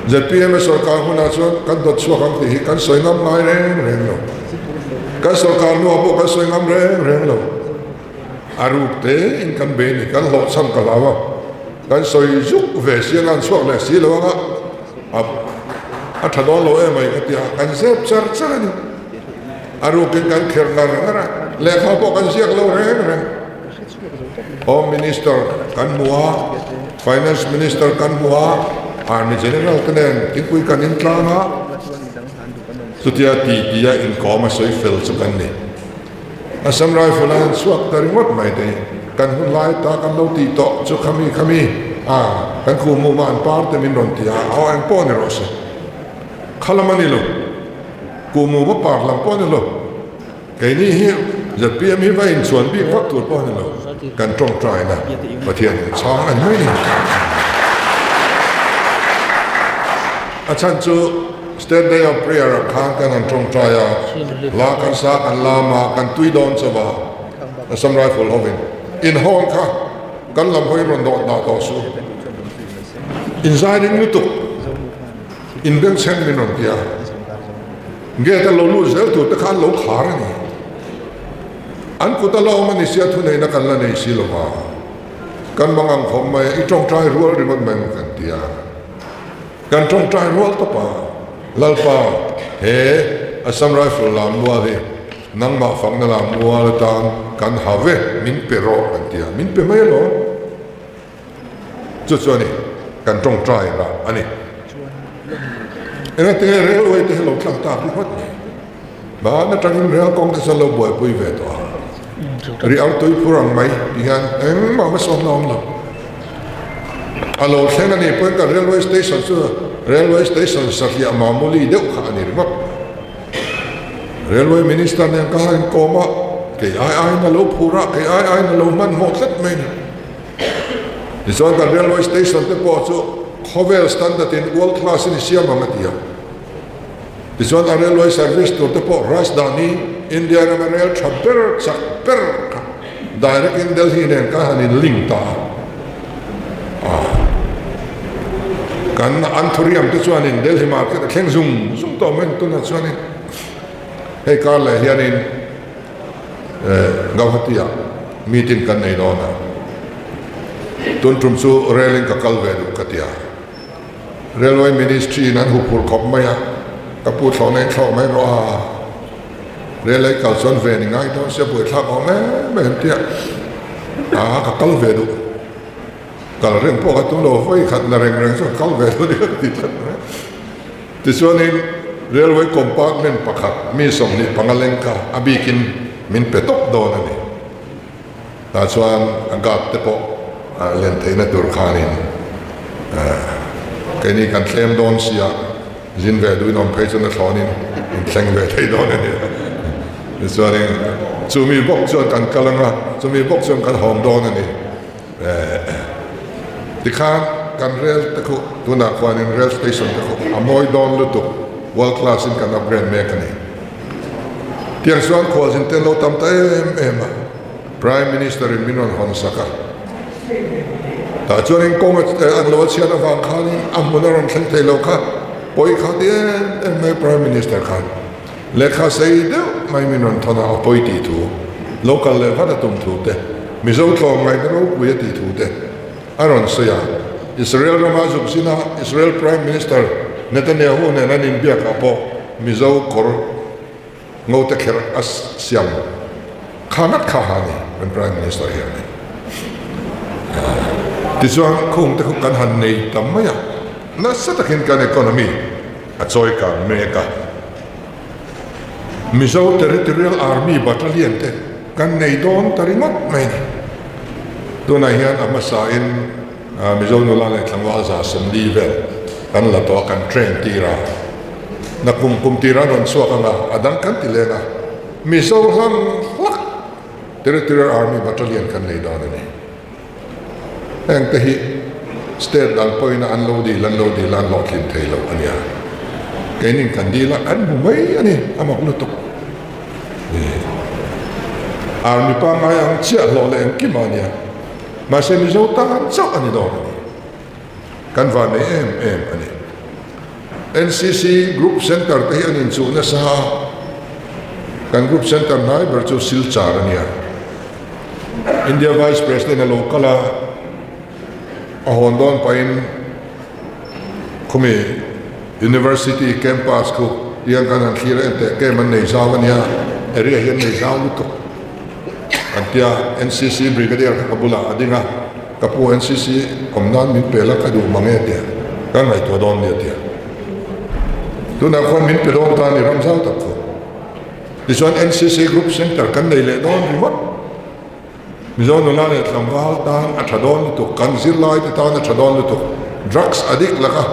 Zpm-a sorkar hunah chuan kan dawt chhuak ang tih hi kan sawi ngam ngai reng reng lo. Kan sorkar hnuah pawh kan sawi ngam reng reng lo. A ruk tein kan bei ni, kan hlawhchham ka hlau a, kan sawi zuk ve si anga an chhuak leh si lo anga a tha dawn lo em mai ka ti a, kan zep char char a ni. A rukin kan kher ngar ngar a, lehkha pawh kan ziak lo reng reng. Home Minister kan hmu a, Finance Minister kan hmu a, Army General te nen thingpui kan intlang a, chutia ti tia inkawm a sawi fel chu kan ni. Assam Rifle a han chhuak ta ringawt mai te hi kan hun lai ta kan lo tih tawh chu khami khami a kan khuhmum a an par te min rawn ti a, aw eng pawh ni rawh se. Kha lam a ni lo, kuhmum a par lam pawh a ni lo. Keini hi zpm hi va inchuan bik vak tur pawh a ni lo, kan tawngtaina Pathian in chhang a ni mai ni. A chhan chu State Day of Prayer ah khan kan han tawngtai a, hla kan sa kan lam a, kan tui dawn chauh a, Assam Rifle hovin inhawn kha kan lam hawi rawn dawh dah tawh suh. Inzai ring lutuk inbengchheng min rawn ti a. Gate a lo lut zel tur te kha an lo khar a ni. An kut a la awm a ni sia thuneihna kan la nei si lo va. Kan mang ang khawp mai a, i tawngtai rual ringawt mai maw kan ti a. Kan tawngtai rual tawp a, Lalpa, he Assam Rifle lam mual hi nangmah fakna lam mual atan kan ha ve, min pe rawh kan ti a, min pe mai alawm. Chu chu a ni, kan tawngtai rah a ni. Engatinge railway te hi lo tlang tak ringawt mai. Hman atangin rail kawng te chuan lo buaipui ve tawh a. Ri ar tui phur ang mai ti hian engmah hmasawnna a awm lo. A lo thleng a nih pawhin kan railway station chu railway station satliah mamuli deuh kha a ni ringawt. Railway minister nen ka han inkawm a, kei ai aiin a lo phur a, kei ai aiin a lo hmanhmawh tlat mai a ni. Tichuan kan railway station te pawh chu khawvel standard in world class in i siam ang a ti a. Tichuan a railway service tur te pawh Rajdhani, India rama rail tha ber chak ber kha direct in Delhi nen khan han in link ta a. Kan anthurium te chuanin Delhi market a thleng zung zung tawh mai tunah chuanin hei kar leh hianin Gauhati ah meeting kan nei dawn a, tun tum chu rail in ka kal ve duh ka ti a, Railway Ministry in an huphurh khawp mai a, ka pu thlawhna in thlawh mai rawh a, rail ei kal chuan ve ni ngai dawn sia buaithlak awm em em tia a ka kal ve duh, kal reng pawh ka tum lo vawi khat na reng reng chuan kal ve duh ni ka ti tlat mai. Tichuanin Railway Compartment pakhat mi 25 leng kha a bikin min pe tawp dawn a ni. Tah chuan a guard te pawh len theihna tur khanin keini kan thlem dawn sia, zin ve duhin awm phei chuan a thlawnin in thleng ve thei dawn a ni. Tichuanin chumi bawk chuan kan kal ang a, chumi bawk chuan kan hawng dawn a ni. Tikhan kan rail te khu tunah khuanin rail station te khu a mawi dawn lutuk world class in kan upgrade mek a ni. Tiang chuan khualzin te an lo tam ta em em a, Prime Minister in min rawn hawn sak a. Tah chuanin kawng an lo a chhiat avang khanin a hmun a rawn thleng thei lo kha pawi kha ti em em mai Prime Minister khan Lehkha sei deuh mai min rawn thawn a, a pawi tih thu, lo kal leh vat a tum thu te, Mizo tlawmngaihna ropui a tih thu te a rawn sawi a. Israel rama zuk zina Israel Prime Minister Netanyahu nen an inbiakah pawh Mizo kawr ngo te kher a siam kha ngat kha ha ni kan Prime Minister hian ni. Tichuan khung te khu kan han nei ta mai a, nasa takin kan economy a chawi kang mek a. Mizo Territorial Army Battalion te kan nei dawn ta ringawt mai a ni. Tunah hian a hmasain Mizo nula leh tlangval 140 vel kan la tawh a, kan train tir a. Nakum kum tir an rawn chhuak ang a, a dang kan ti leng a. Mizo hlang hlak Territorial Army Battalion kan nei dawn a ni. Heng te hi state dang pawhin an lo dil an lo dil a an hlawhtlin thei lo a nia. Keinin kan dil a kan hmu mai a ni a mak lutuk. Army pangngai ang chiah hlawh leh engkim a nia. Mahse Mizo tan chauh a ni dawn a ni. Kan van nei em em a ni. NCC Group Centre te hi an inchuh nasa a, kan Group Centre hnai ber chu Silchar a nia. India Vice President a lo kal a, a hawn dawn pahin khumi University campus khu tiang kan han thlir a, enteh camp an nei zau a nia. area hi an nei zau lutuk an tia NCC Brigadier kha ka bulah a ding a, ka pu NCC awm nan min pe la ka duh mang e tia ka ngaihtuah dawn nia tia tunah khuan min pe dawn ta a ni ram zau tak chu. Tichuan NCC Group Centre kan nei leh dawn ringawt. Mizo nula leh tlangval tan a tha dawn lutuk, kan zirlai te tan a tha dawn lutuk, drugs addict laka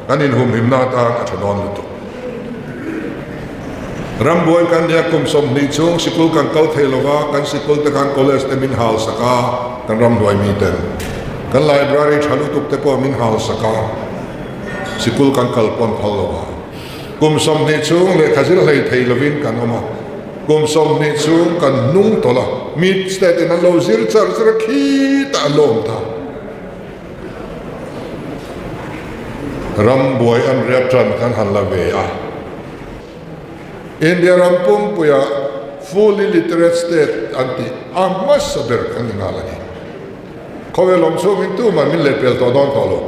kan inhumhimna atan a tha dawn lutuk. Rambuai kan nia kum 20 chhung sikul kan kal thei lova, kan sikul te khan college te min hal sak a, kan ramhnuai mi ten kan library tha lutuk te pawh min hal sak a, sikul kan kal pawn phal lova. Kum 20 chhung lehkha zir hlei thei lovin kan awm a. Kum 20 chhung kan hnung tawlh a, mi state in an lo zir char char a, khitah an lo awm ta. Ram buai an riat tan kan han la ve a. India ram pumpuia fully literate state an tih a hmasa ber kan ni nghal a ni. Khawvel awm chhungin tumah min lehpel tawh dawn tawh lo.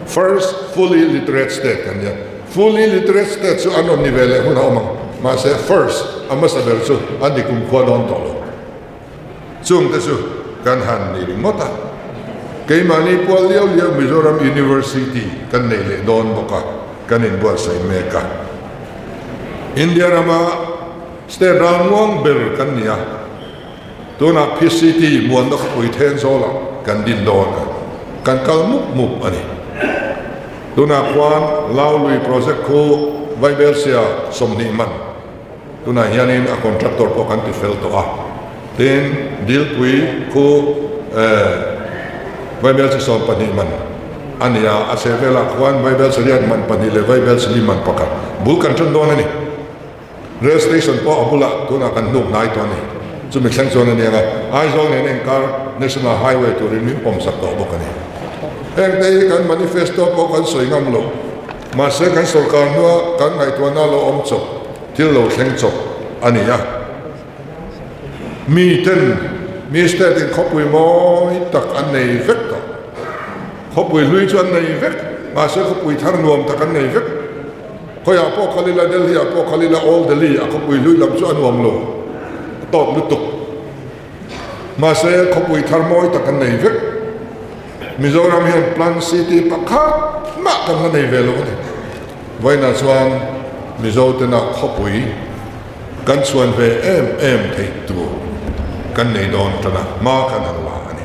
First fully literate state kan nia. Fully literate state chu an rawn ni ve leh hun a awm ang. Mahse first a hmasa ber chu an ni kumkhua dawn tawh lo. Chungte chu kan han ni ringawt a. Keimahni pual liau liau Mizoram University kan nei leh dawn bawk a, kan inbuatsaih mek a. India rama state ralmuang ber kan ni a. Tunah PCT muanna khawpui then zawlah kan din dawn a, kan kal mup mup a ni. Tunah khuan Laului project khu Vaibelsia 20 man tunah hianin a contractor pawh kan ti fel tawh a. Tin, Dilpui khu Vaibelsia 12 man a ni a, a chhehvelah khuan Vaibelsia riat man pahnih leh Vaibelsia li man pakhat bul kan tan dawn a ni. Rail station pawh a bulah tunah kan hnuk hnai tawh a ni. Chumi thleng chuan a nia nga, Aizawl nen inkar National Highway turin min pawmsak tawh bawk a ni. Hengte hi kan manifesto pawh kan sawi ngam lo. Mahse kan sorkar hnua kan ngaihtuahna lo awm chawp, thil lo thleng chawp a ni a. Miten mi state in khawpui mawi tak an nei vek tawh. Khawpui hlui chu an nei vek, mahse khawpui thar nuam tak an nei vek. Khawiah pawh kal ila, Delhi ah pawh kal ila, Old Delhi a khawpui hlui lam chu a nuam lo, a tawp lutuk. Mahse, khawpui thar mawi tak an nei vek. Mizoram hian Plan City pakhat mah kan la nei ve lo a ni. Vawiinah chuan Mizo tena khawpui kan chhuan ve em em theih tur kan nei dawn tan a, hma kan han la a ni.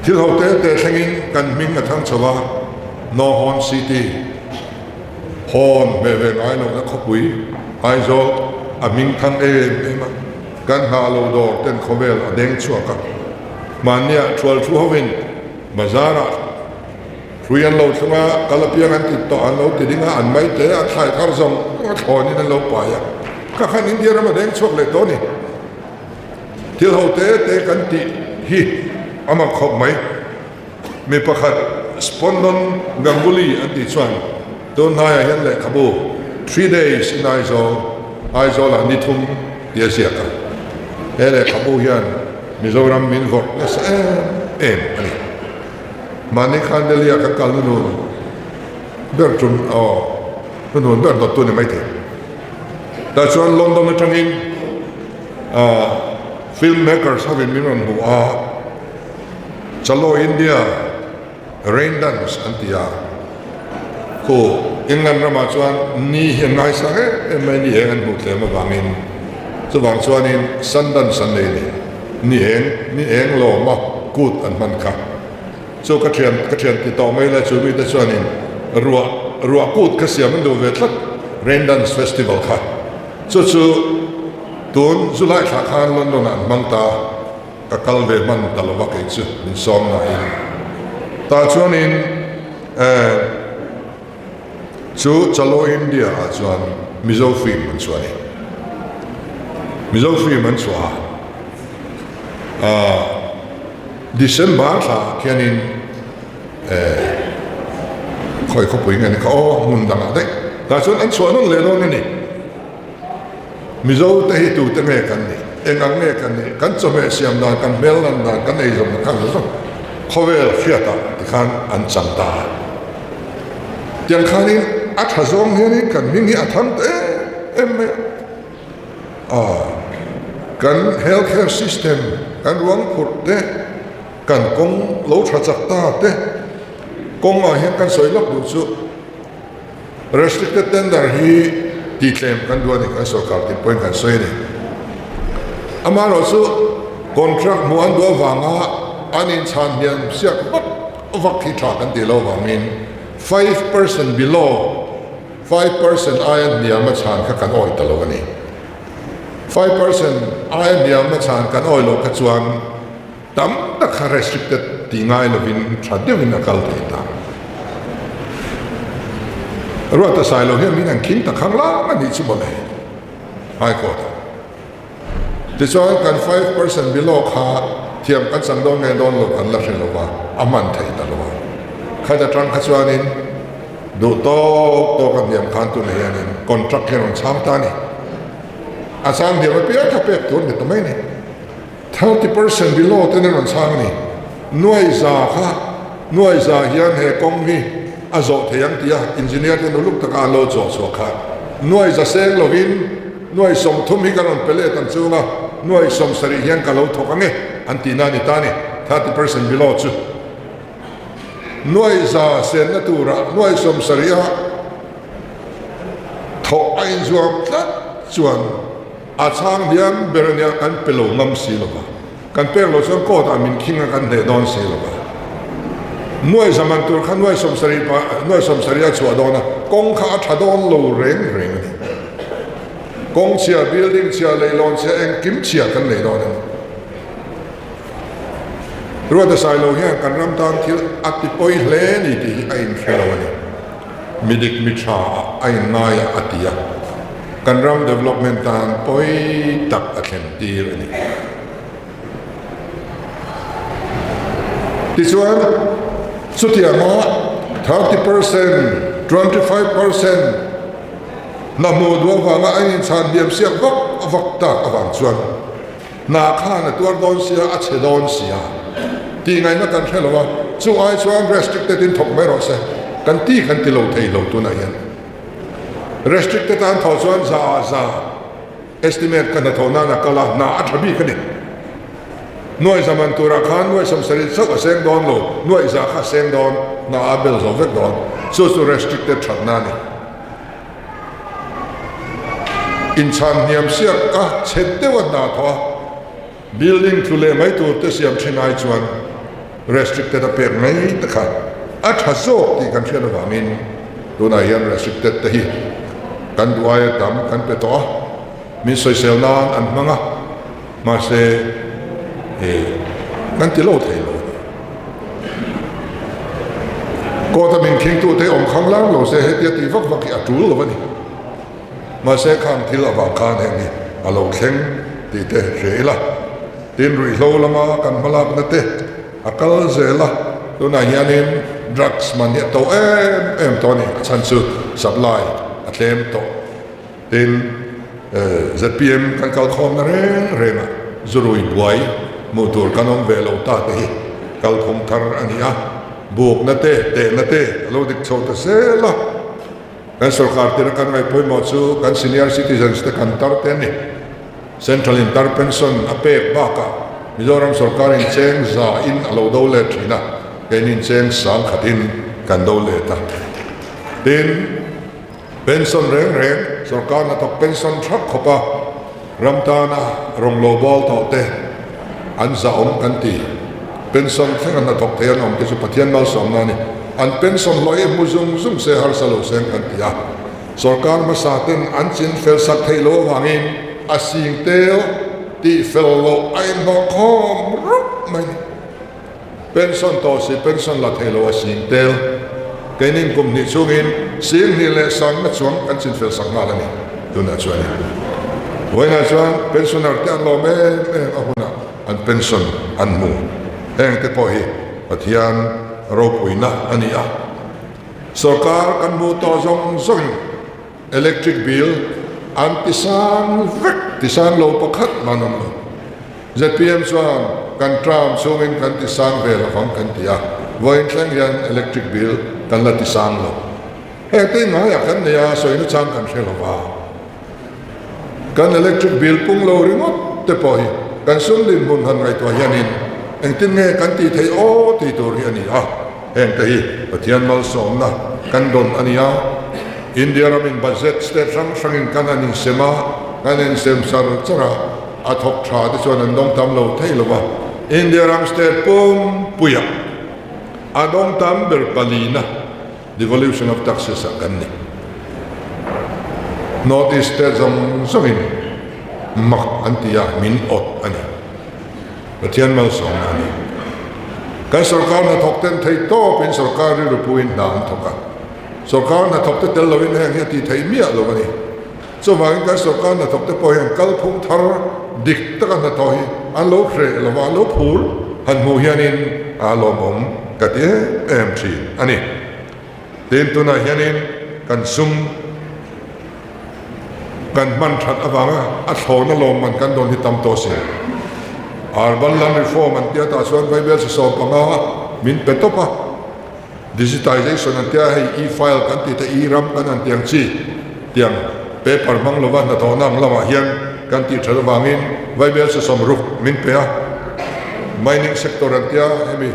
Thil ho te te thlengin kan hming a thang chho a, Nawhawn City, Hawn hmeh ve ngai lohna khawpui, Aizawl a hming thang em em a, kan nghah lo dawr ten khawvel a deng chhuak a. Hmanniah thual thu hovin bazarah hrui an lo thlung a, kal apiang an ti tawh an lo ti ding a, an mai te a thlai thar zawng zawng a thlawnin an lo pai a, ka khan India ram a deng chhuak leh tawh a ni. Thil ho te te kan tih hi a mak khawp mai. Mi pakhat Spondon Ganguly an tih chuan tun hnaiah hian lehkhabu Three Days in Aizawl, Aizawlah ni thum tih a ziak a. He lehkhabu hian Mizoram min vawrh nasa em em a ni. Mahni khan Delhi-ah kan kal hnunun ber tum aw hnunun ber dawttu ni maithei. Tah chuan London atangin Film makers hovin min rawn hmu a, Chalo India Rain Dance an ti a, khu England ramah chuan ni hi an ngaisang em em mai, ni eng an hmuh tlem avangin chuvang chuanin Sun Dance an nei ni, ni eng ni eng lawma kut an hman kha. Chu ka thian ka thian ti tawh mai la chu mite chuanin ruah ruah kut kha siam an duh ve tlat Rain Dance Festival kha. Chu chu tun July thla khan London ah an hmang ta, ka kal ve hman ta lova kei chu min sawm nain. Tah chuanin eh chu Chalo India ah chuan Mizo film an chhuah a ni. Mizo film an chhuah a, ah December thla ah khianin eh khawi khawpui nge ni kha aw hmun dangah daih tah chuan an chhuah nawn leh dawn a ni. Mizo te hi tute nge kan nih? Eng ang nge kan nih? Kan chawhmeh siam dan, kan hmel lan dan, kan eizawnna kha zawng zawng khawvel hriatah tikhan an chang ta a. Tiang khanin a tha zawng hianin kan hming hi a thang ta em em mai a. A, kan health care system, kan ruang phurh te, kan kawng lo tha chak ta te kawngah hian kan sawi lawk duh chu restricted tender hi tihtlem kan duh a ni, kan sorkar tih pawhin kan sawi a ni. Amaherawhchu contract hmuh an duh avanga an inchhan hniam siak vak vak hi tha kan tih loh avangin 5% below 5% aia hniam a chhan kha kan awih ta lo a ni. 5% aia hniam a chhan kan awih loh kha chuan tam tak kha restricted tih ngai lovin tha deuhin a kal thei ta. Ruata Sailo hian min han khing ta khang lang a nih chu mawle High Court ah. Tichuan kan 5% below kha thiam kan chang dawn nge dawn lo kan la hre lo va, a hman thei ta lo a. Khat atang kha chuanin duh tawk tawk a hniam khan tunah hianin contract hi a rawn chhang ta a ni. A chhang hniam apiang kha pek tur ni ta mai a ni. 30% below ten a rawn chhang a ni. Nuai za kha nuai za hian he kawng hi a zawh thei ang tih a engineer ten uluk taka an lo chawh chhuah kha nuai za seng lovin nuai 30 hi ka rawn pe let ang chunga nuai 70 hian ka lo thawk ang e an tihna a ni ta a ni. 30% below chu nuai za senna turah nuai 70 a thawh a inzuam tlat chuan A chhang hian ber ania kan pe lo ngam si lo va, kan pek loh chuan court ah min khing a kan hneh dawn si lo va. Nuai zaman tur kha nuai 70 pa nuai 70 a chhuah dawn a, kawng kha a tha dawn lo reng reng a ni. Kawng chhia, building chhia, leilawn chhia, engkim chhia kan nei dawn a ni. Ruata Sailo hian kan ram tan thil a ti pawi hle ni tih hi a inhre lo a ni. Mi dik mi tha ah a inngai a a ti a, kan ram development tan pawi tak a thlen tir a ni. Tichuan, chutianga 30%, 25% hna hmuh duh avanga a inchhan hniam siak vak vak tak avang chuan, Hna khan a tuar dawn sia, a chhe dawn sia tih ngaihna kan hre lo a, chu ai chuan restricted in thawk mai rawh se kan ti kan ti lo thei lo tunah hian. Restricted a an thawh chuan za ah za estimate ka hnathawh nan a kal a, hna a tha bik a ni. Nuaih za man turah khan nuaih 70 chauh a seng dawn lo, nuaih za kha a seng dawn, hna a bel zo vek dawn. Chu chu restricted thatna a ni. Inchhan hniam siak a chhe deuh a hna thawh a, building tlu leh mai tur te siam thin ai chuan restricted a pek mai te kha a tha zawk tih kan hriat avangin tunah hian restricted te hi kan duh aia tam kan pe tawh a, min sawisel nan an hmang a, mahse kan ti lo thei lo a ni. Court a min khingtute awm khang lang lo se hetia tih vak vak hi a tul lo a ni. Mahse khang thil avang khan heng hi a lo thleng tih te hria ila. Tin ruihhlo lama kan hmalakna te a kal zel a, tunah hianin drugs man hi a to em em tawh a ni, a chhan chu supply a tlem tawh. Tin zpm kan kalkhawmna reng rengah zurui buai hmuh tur kan awm ve lo ta te hi kalphung thar a ni a, bukna te, tehna te a lo dik chho ta zel a. Kan sorkar tira kan ngaih pawimawh chu kan senior citizens te kan tar te a ni. Central in tar pension a pek bakah Mizoram sorkar in cheng za in a lo do let thin a, keini in cheng sang khat in kan do let a. Tin, pension reng reng sorkar hnathawk pension thap khawp a ram tana rawng lo bawl tawh te an zahawm kan ti. Pension thleng a hnathawk thei an awm te chu Pathian malsawmna a ni. An pension hlawh hi hmu zung zung se harsa lo seng kan ti a. Sorkar hmasa ten an chin fel sak theih loh avangin a sing tel tih fel loh a inhlawh khawm rup mai a ni. Pension tawh si pension la thei lo a sing tel. Keinin kum hnih chungin sing hnih leh sangna chuang kan chin fel sak nghal a ni tunah chuan in. Vawiinah chuan pensioner te an lawm em em a hunah an pension an hmu. Heng te pawh hi Pathian ropuina a ni a. Sorkar kan hmuh tawh zawng zawngin electric bill an ti sang vek ti sang lo pakhat man awm lo. Zpm chuan kan term chhungin kan ti sang ve lovang kan ti a, vawiin thleng hian electric bill kan la ti sang lo. Heng te ngaiah kan nei a, sawina chang kan hre lova. Kan electric bill pung lo ringawt te pawh hi kan sum dinhmun han ngaihtuah hianin engtin nge kan tih theih aw tih tur hi a ni a. Hengte hi Pathian malsawmna kan dawn a ni a. India ramin budget state hrang hrangin kan han insem a, kan insem char char a, a thawk tha te chuan an dawng tam lo thei lo va. India ram state pumpuiah a dawng tam ber palina devolution of taxes ah kan ni. North East state zawng zawngin mak an ti a, min awt a ni. Pathian malsawmna a ni. Kan sorkar hnathawk ten thei tawpin sorkar rilru puiin hna an thawk a. Sorkar hnathawk te tel loin heng hi a tih theih miah lo a ni. Chuvangin kan sorkar hnathawk te pawh hian kalphung thar dik taka hnathawh hi an lo hreh lo va, an lo phur han hmuh hianin a lawmawm ka ti em em thin a ni. Tin, tunah hianin kan sum kan hman that avanga a thlawna lawmman kan dawn hi tam tawh si. Urban Land Reform an tia tah chuan Vaibel sisawm panga min pe tawp a. Digitization an tia hei e-file kan tih te e-ram kan han tiang chi tiang paper hmang lova hnathawhna ang lamah hian kan tih that avangin Vaibel sawsawm ruk min pe a. Mining sector an tia hemi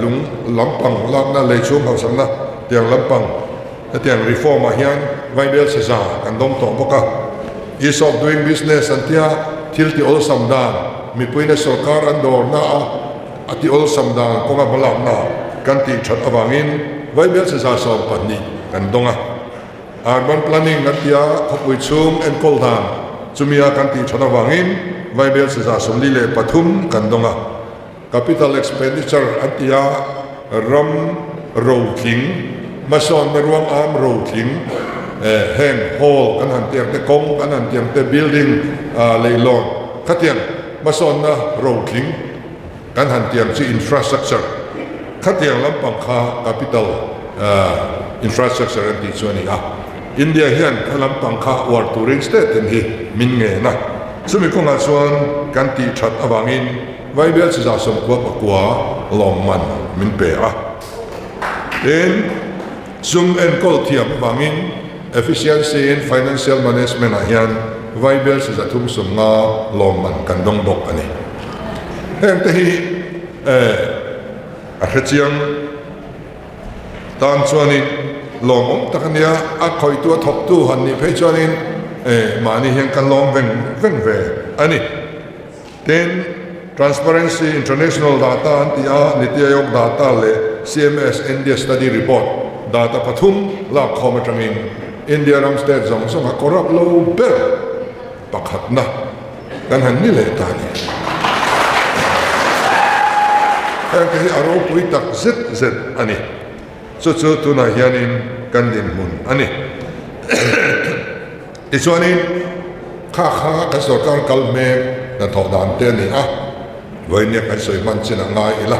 lung lampang lakna lei chhung hausakna tiang lampang hetiang reform ah hian Vaibel saza kan dawng tawh bawk a. Ease of doing business an tia thil ti awlsam dan mipuina sorkar an dawrna a A ti awlsam dan kawnga hmalakna kan tih that avangin Vaibel saza 12 kan dawng a. Urban Planning an tia khawpui chhung enkawl dan chumia kan tih that avangin Vaibel saza 43 kan dawng a. Capital Expenditure an tia ram rotling, hmasawnna ruang am rotling, heng hall kan han tiang te, kawng kan han tiang te, building leihlawn khatiang hmasawnna rotling, Kan han tiang chu infrastructure khatiang lampang kha capital infrastructure an tih chu a ni a. India hian kha lampang kha uar turin state tin hi min ngen a. Chumi kawngah chuan kan tih that avangin Vaibel chiza 94 lawmman min pe a. Tin, sum enkawl thiam avangin efficiency in financial management ah hian Vaibel chiza 35 lawmman kan dawng bawk a ni. Heng te hi a hrechiang tan chuanin lawmawm tak a nia, a khawihtu a thawktu han nih phei chuanin mahni hian kan lawm veng veng ve a ni. Tin, Transparency International data an tih a, Niti Aayog data leh CMS India Study Report data pathum lakkhawm atangin India ram state zawng zawng a corrupt lo ber pakhatna kan han ni leh ta a ni. Heng te hi a ropui tak zet zet a ni. Chu chu tunah hianin kan dinhmun a ni. Tichuanin kha kha kan sorkar kal hmek hnathawh dan te a ni a, vawinia kan sawi hman chin a ngai ila.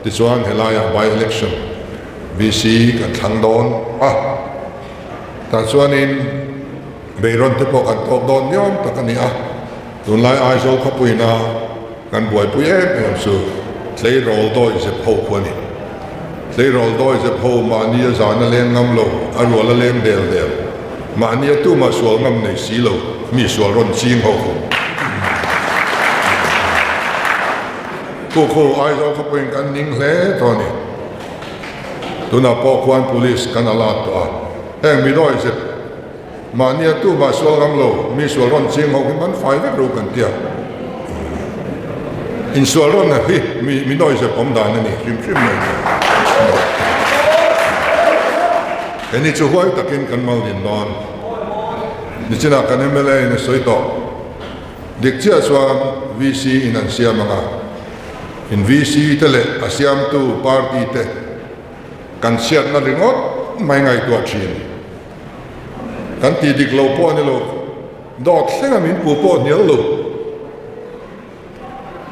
Tichuan helaiah by election VC kan thlang dawn a, tah chuanin Beirawn te pawh kan tawk dawn niawm tak a ni a, tunlai Aizawl khawpuina kan buaipui em em chu tleirawl dawi zep ho khu a ni. Tleirawl dawi zep ho mahni a zan a leng ngam lo, a rual a leng del del, mahni a tumah sual ngam nei si lo, mi sual rawn ching ho khu. Khu khu Aizawl khawpuiin kan ning hle tawh a ni. Tunah pawh khuan police kan alert tawh a, heng mi dawi zep Mahnia tumah sual ngam lo, mi sual rawn ching ho hi man fai vek ro kan tia. Insual rawn hi mi mi nawi zep awm dan a ni hrim hrim mai ni. Heni chu huai takin kan mal din dawn. Nichinah kan mla in a sawi tawh. Dik chiah chuan VC in an siam ang a. In VC te leh a siamtu party te kan chhiatna ringawt mai ngaihtuah thin. Kan tih dik lo pawh a ni lo, dawt thlenga min pu pawh hnial lo.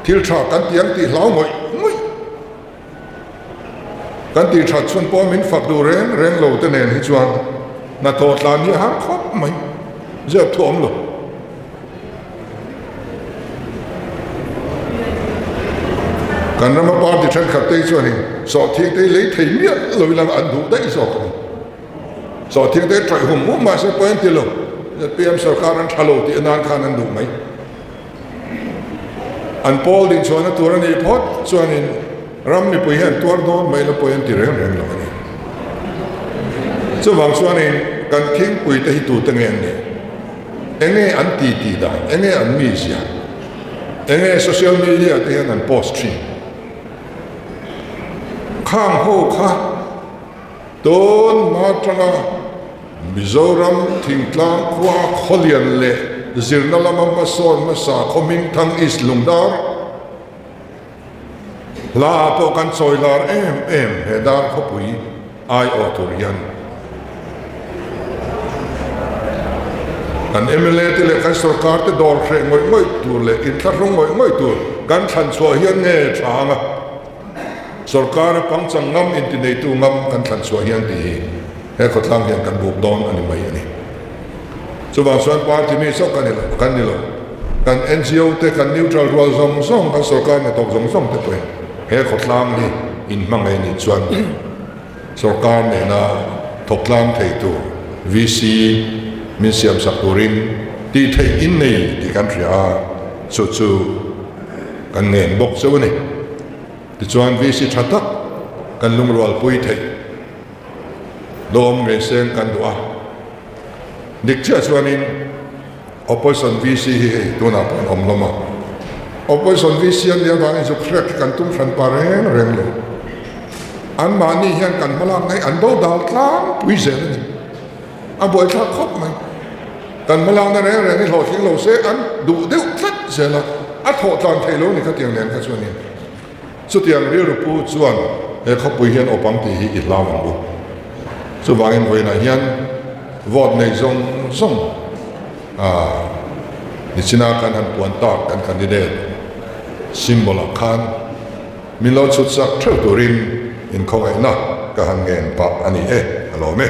Thil tha kan ti ang tih hlau ngawih ngawih. Kan tih that chhun pawh min fak duh reng reng lo te nen hi chuan hnathawh tlan hi a har khawp mai, zep thu awm lo. Kan rama party thenkhat te hi chuanin sawhthing te hi lei thei miah lo ila an duh daih zawk a ni. Sawhthing te traih hum hum mahse pawi an ti lo. ZPM sorkar an tha lo tih nan khan an duh mai. An pawl dinchhuahna tur a nih phawt chuanin ram mipui hian tuar dawn mai la pawi an ti reng reng lo a ni. Chuvang chuanin kan khingpui te hi tute nge an nih? Enge an ti tih dan? Enge an mizia? Enge social media te hian an post thin? Khang ho kha tun hma atanga Mizoram thingtlang khua khawlian leh zirna lama hmasawn hmasa khaw hmingthang East Lungdar hla ah pawh kan chawi lar em em he dar khawpui aiawh tur hian kan mla te leh kan sorkar te dawr hreh ngawih ngawih tur leh inthlahrung ngawih ngawih tur kan thlan chhuah hian nge tha ang a. Sorkar a pangchang ngam intineitu ngam kan thlan chhuah hian tih hi he khawtlang hian kan buk dawn a ni mai a ni. Chuvang chuan party mi chauh kan ni lo, kan ni lo. Kan NGO te, kan neutral rual zawng zawng, kan sorkar hnathawk zawng zawng te pawhin he khawtlang hi inhmangaih nih chuan sorkar nena thawktlang thei tur VC min siamsak turin tih theih innei tih kan hria a, chu chu kan ngen bawk chauh a ni. Tichuan VC tha tak kan lungrualpui theih dawm ngei seng kan duh a. Dik chiah chuanin Opposition VC hi hei tunah pawh an awm hlawm a. Opposition VC an nih avangin zuk hrek hi kan tum hran pa reng reng lo. Anmahni hian kan hmalak na hi an bo dal tlangpui zel a ni. A buaithlak khawp mai. Kan hmalakna reng reng hi hlawhtling lo se an duh deuh tlat zel a, a thawh tlan theih lo ni khatiang nen kha chuanin. Chutiang rilru pu chuan he khawpui hian awp ang tih hi i hlau ang u. Chuvangin vawiinah hian vote nei zawng zawng nichina kan han puan tak kan candidate symbol ah khan min lo chhut sak theuh turin inkhawngaihna ka han ngen pah a ni e, a lawm e.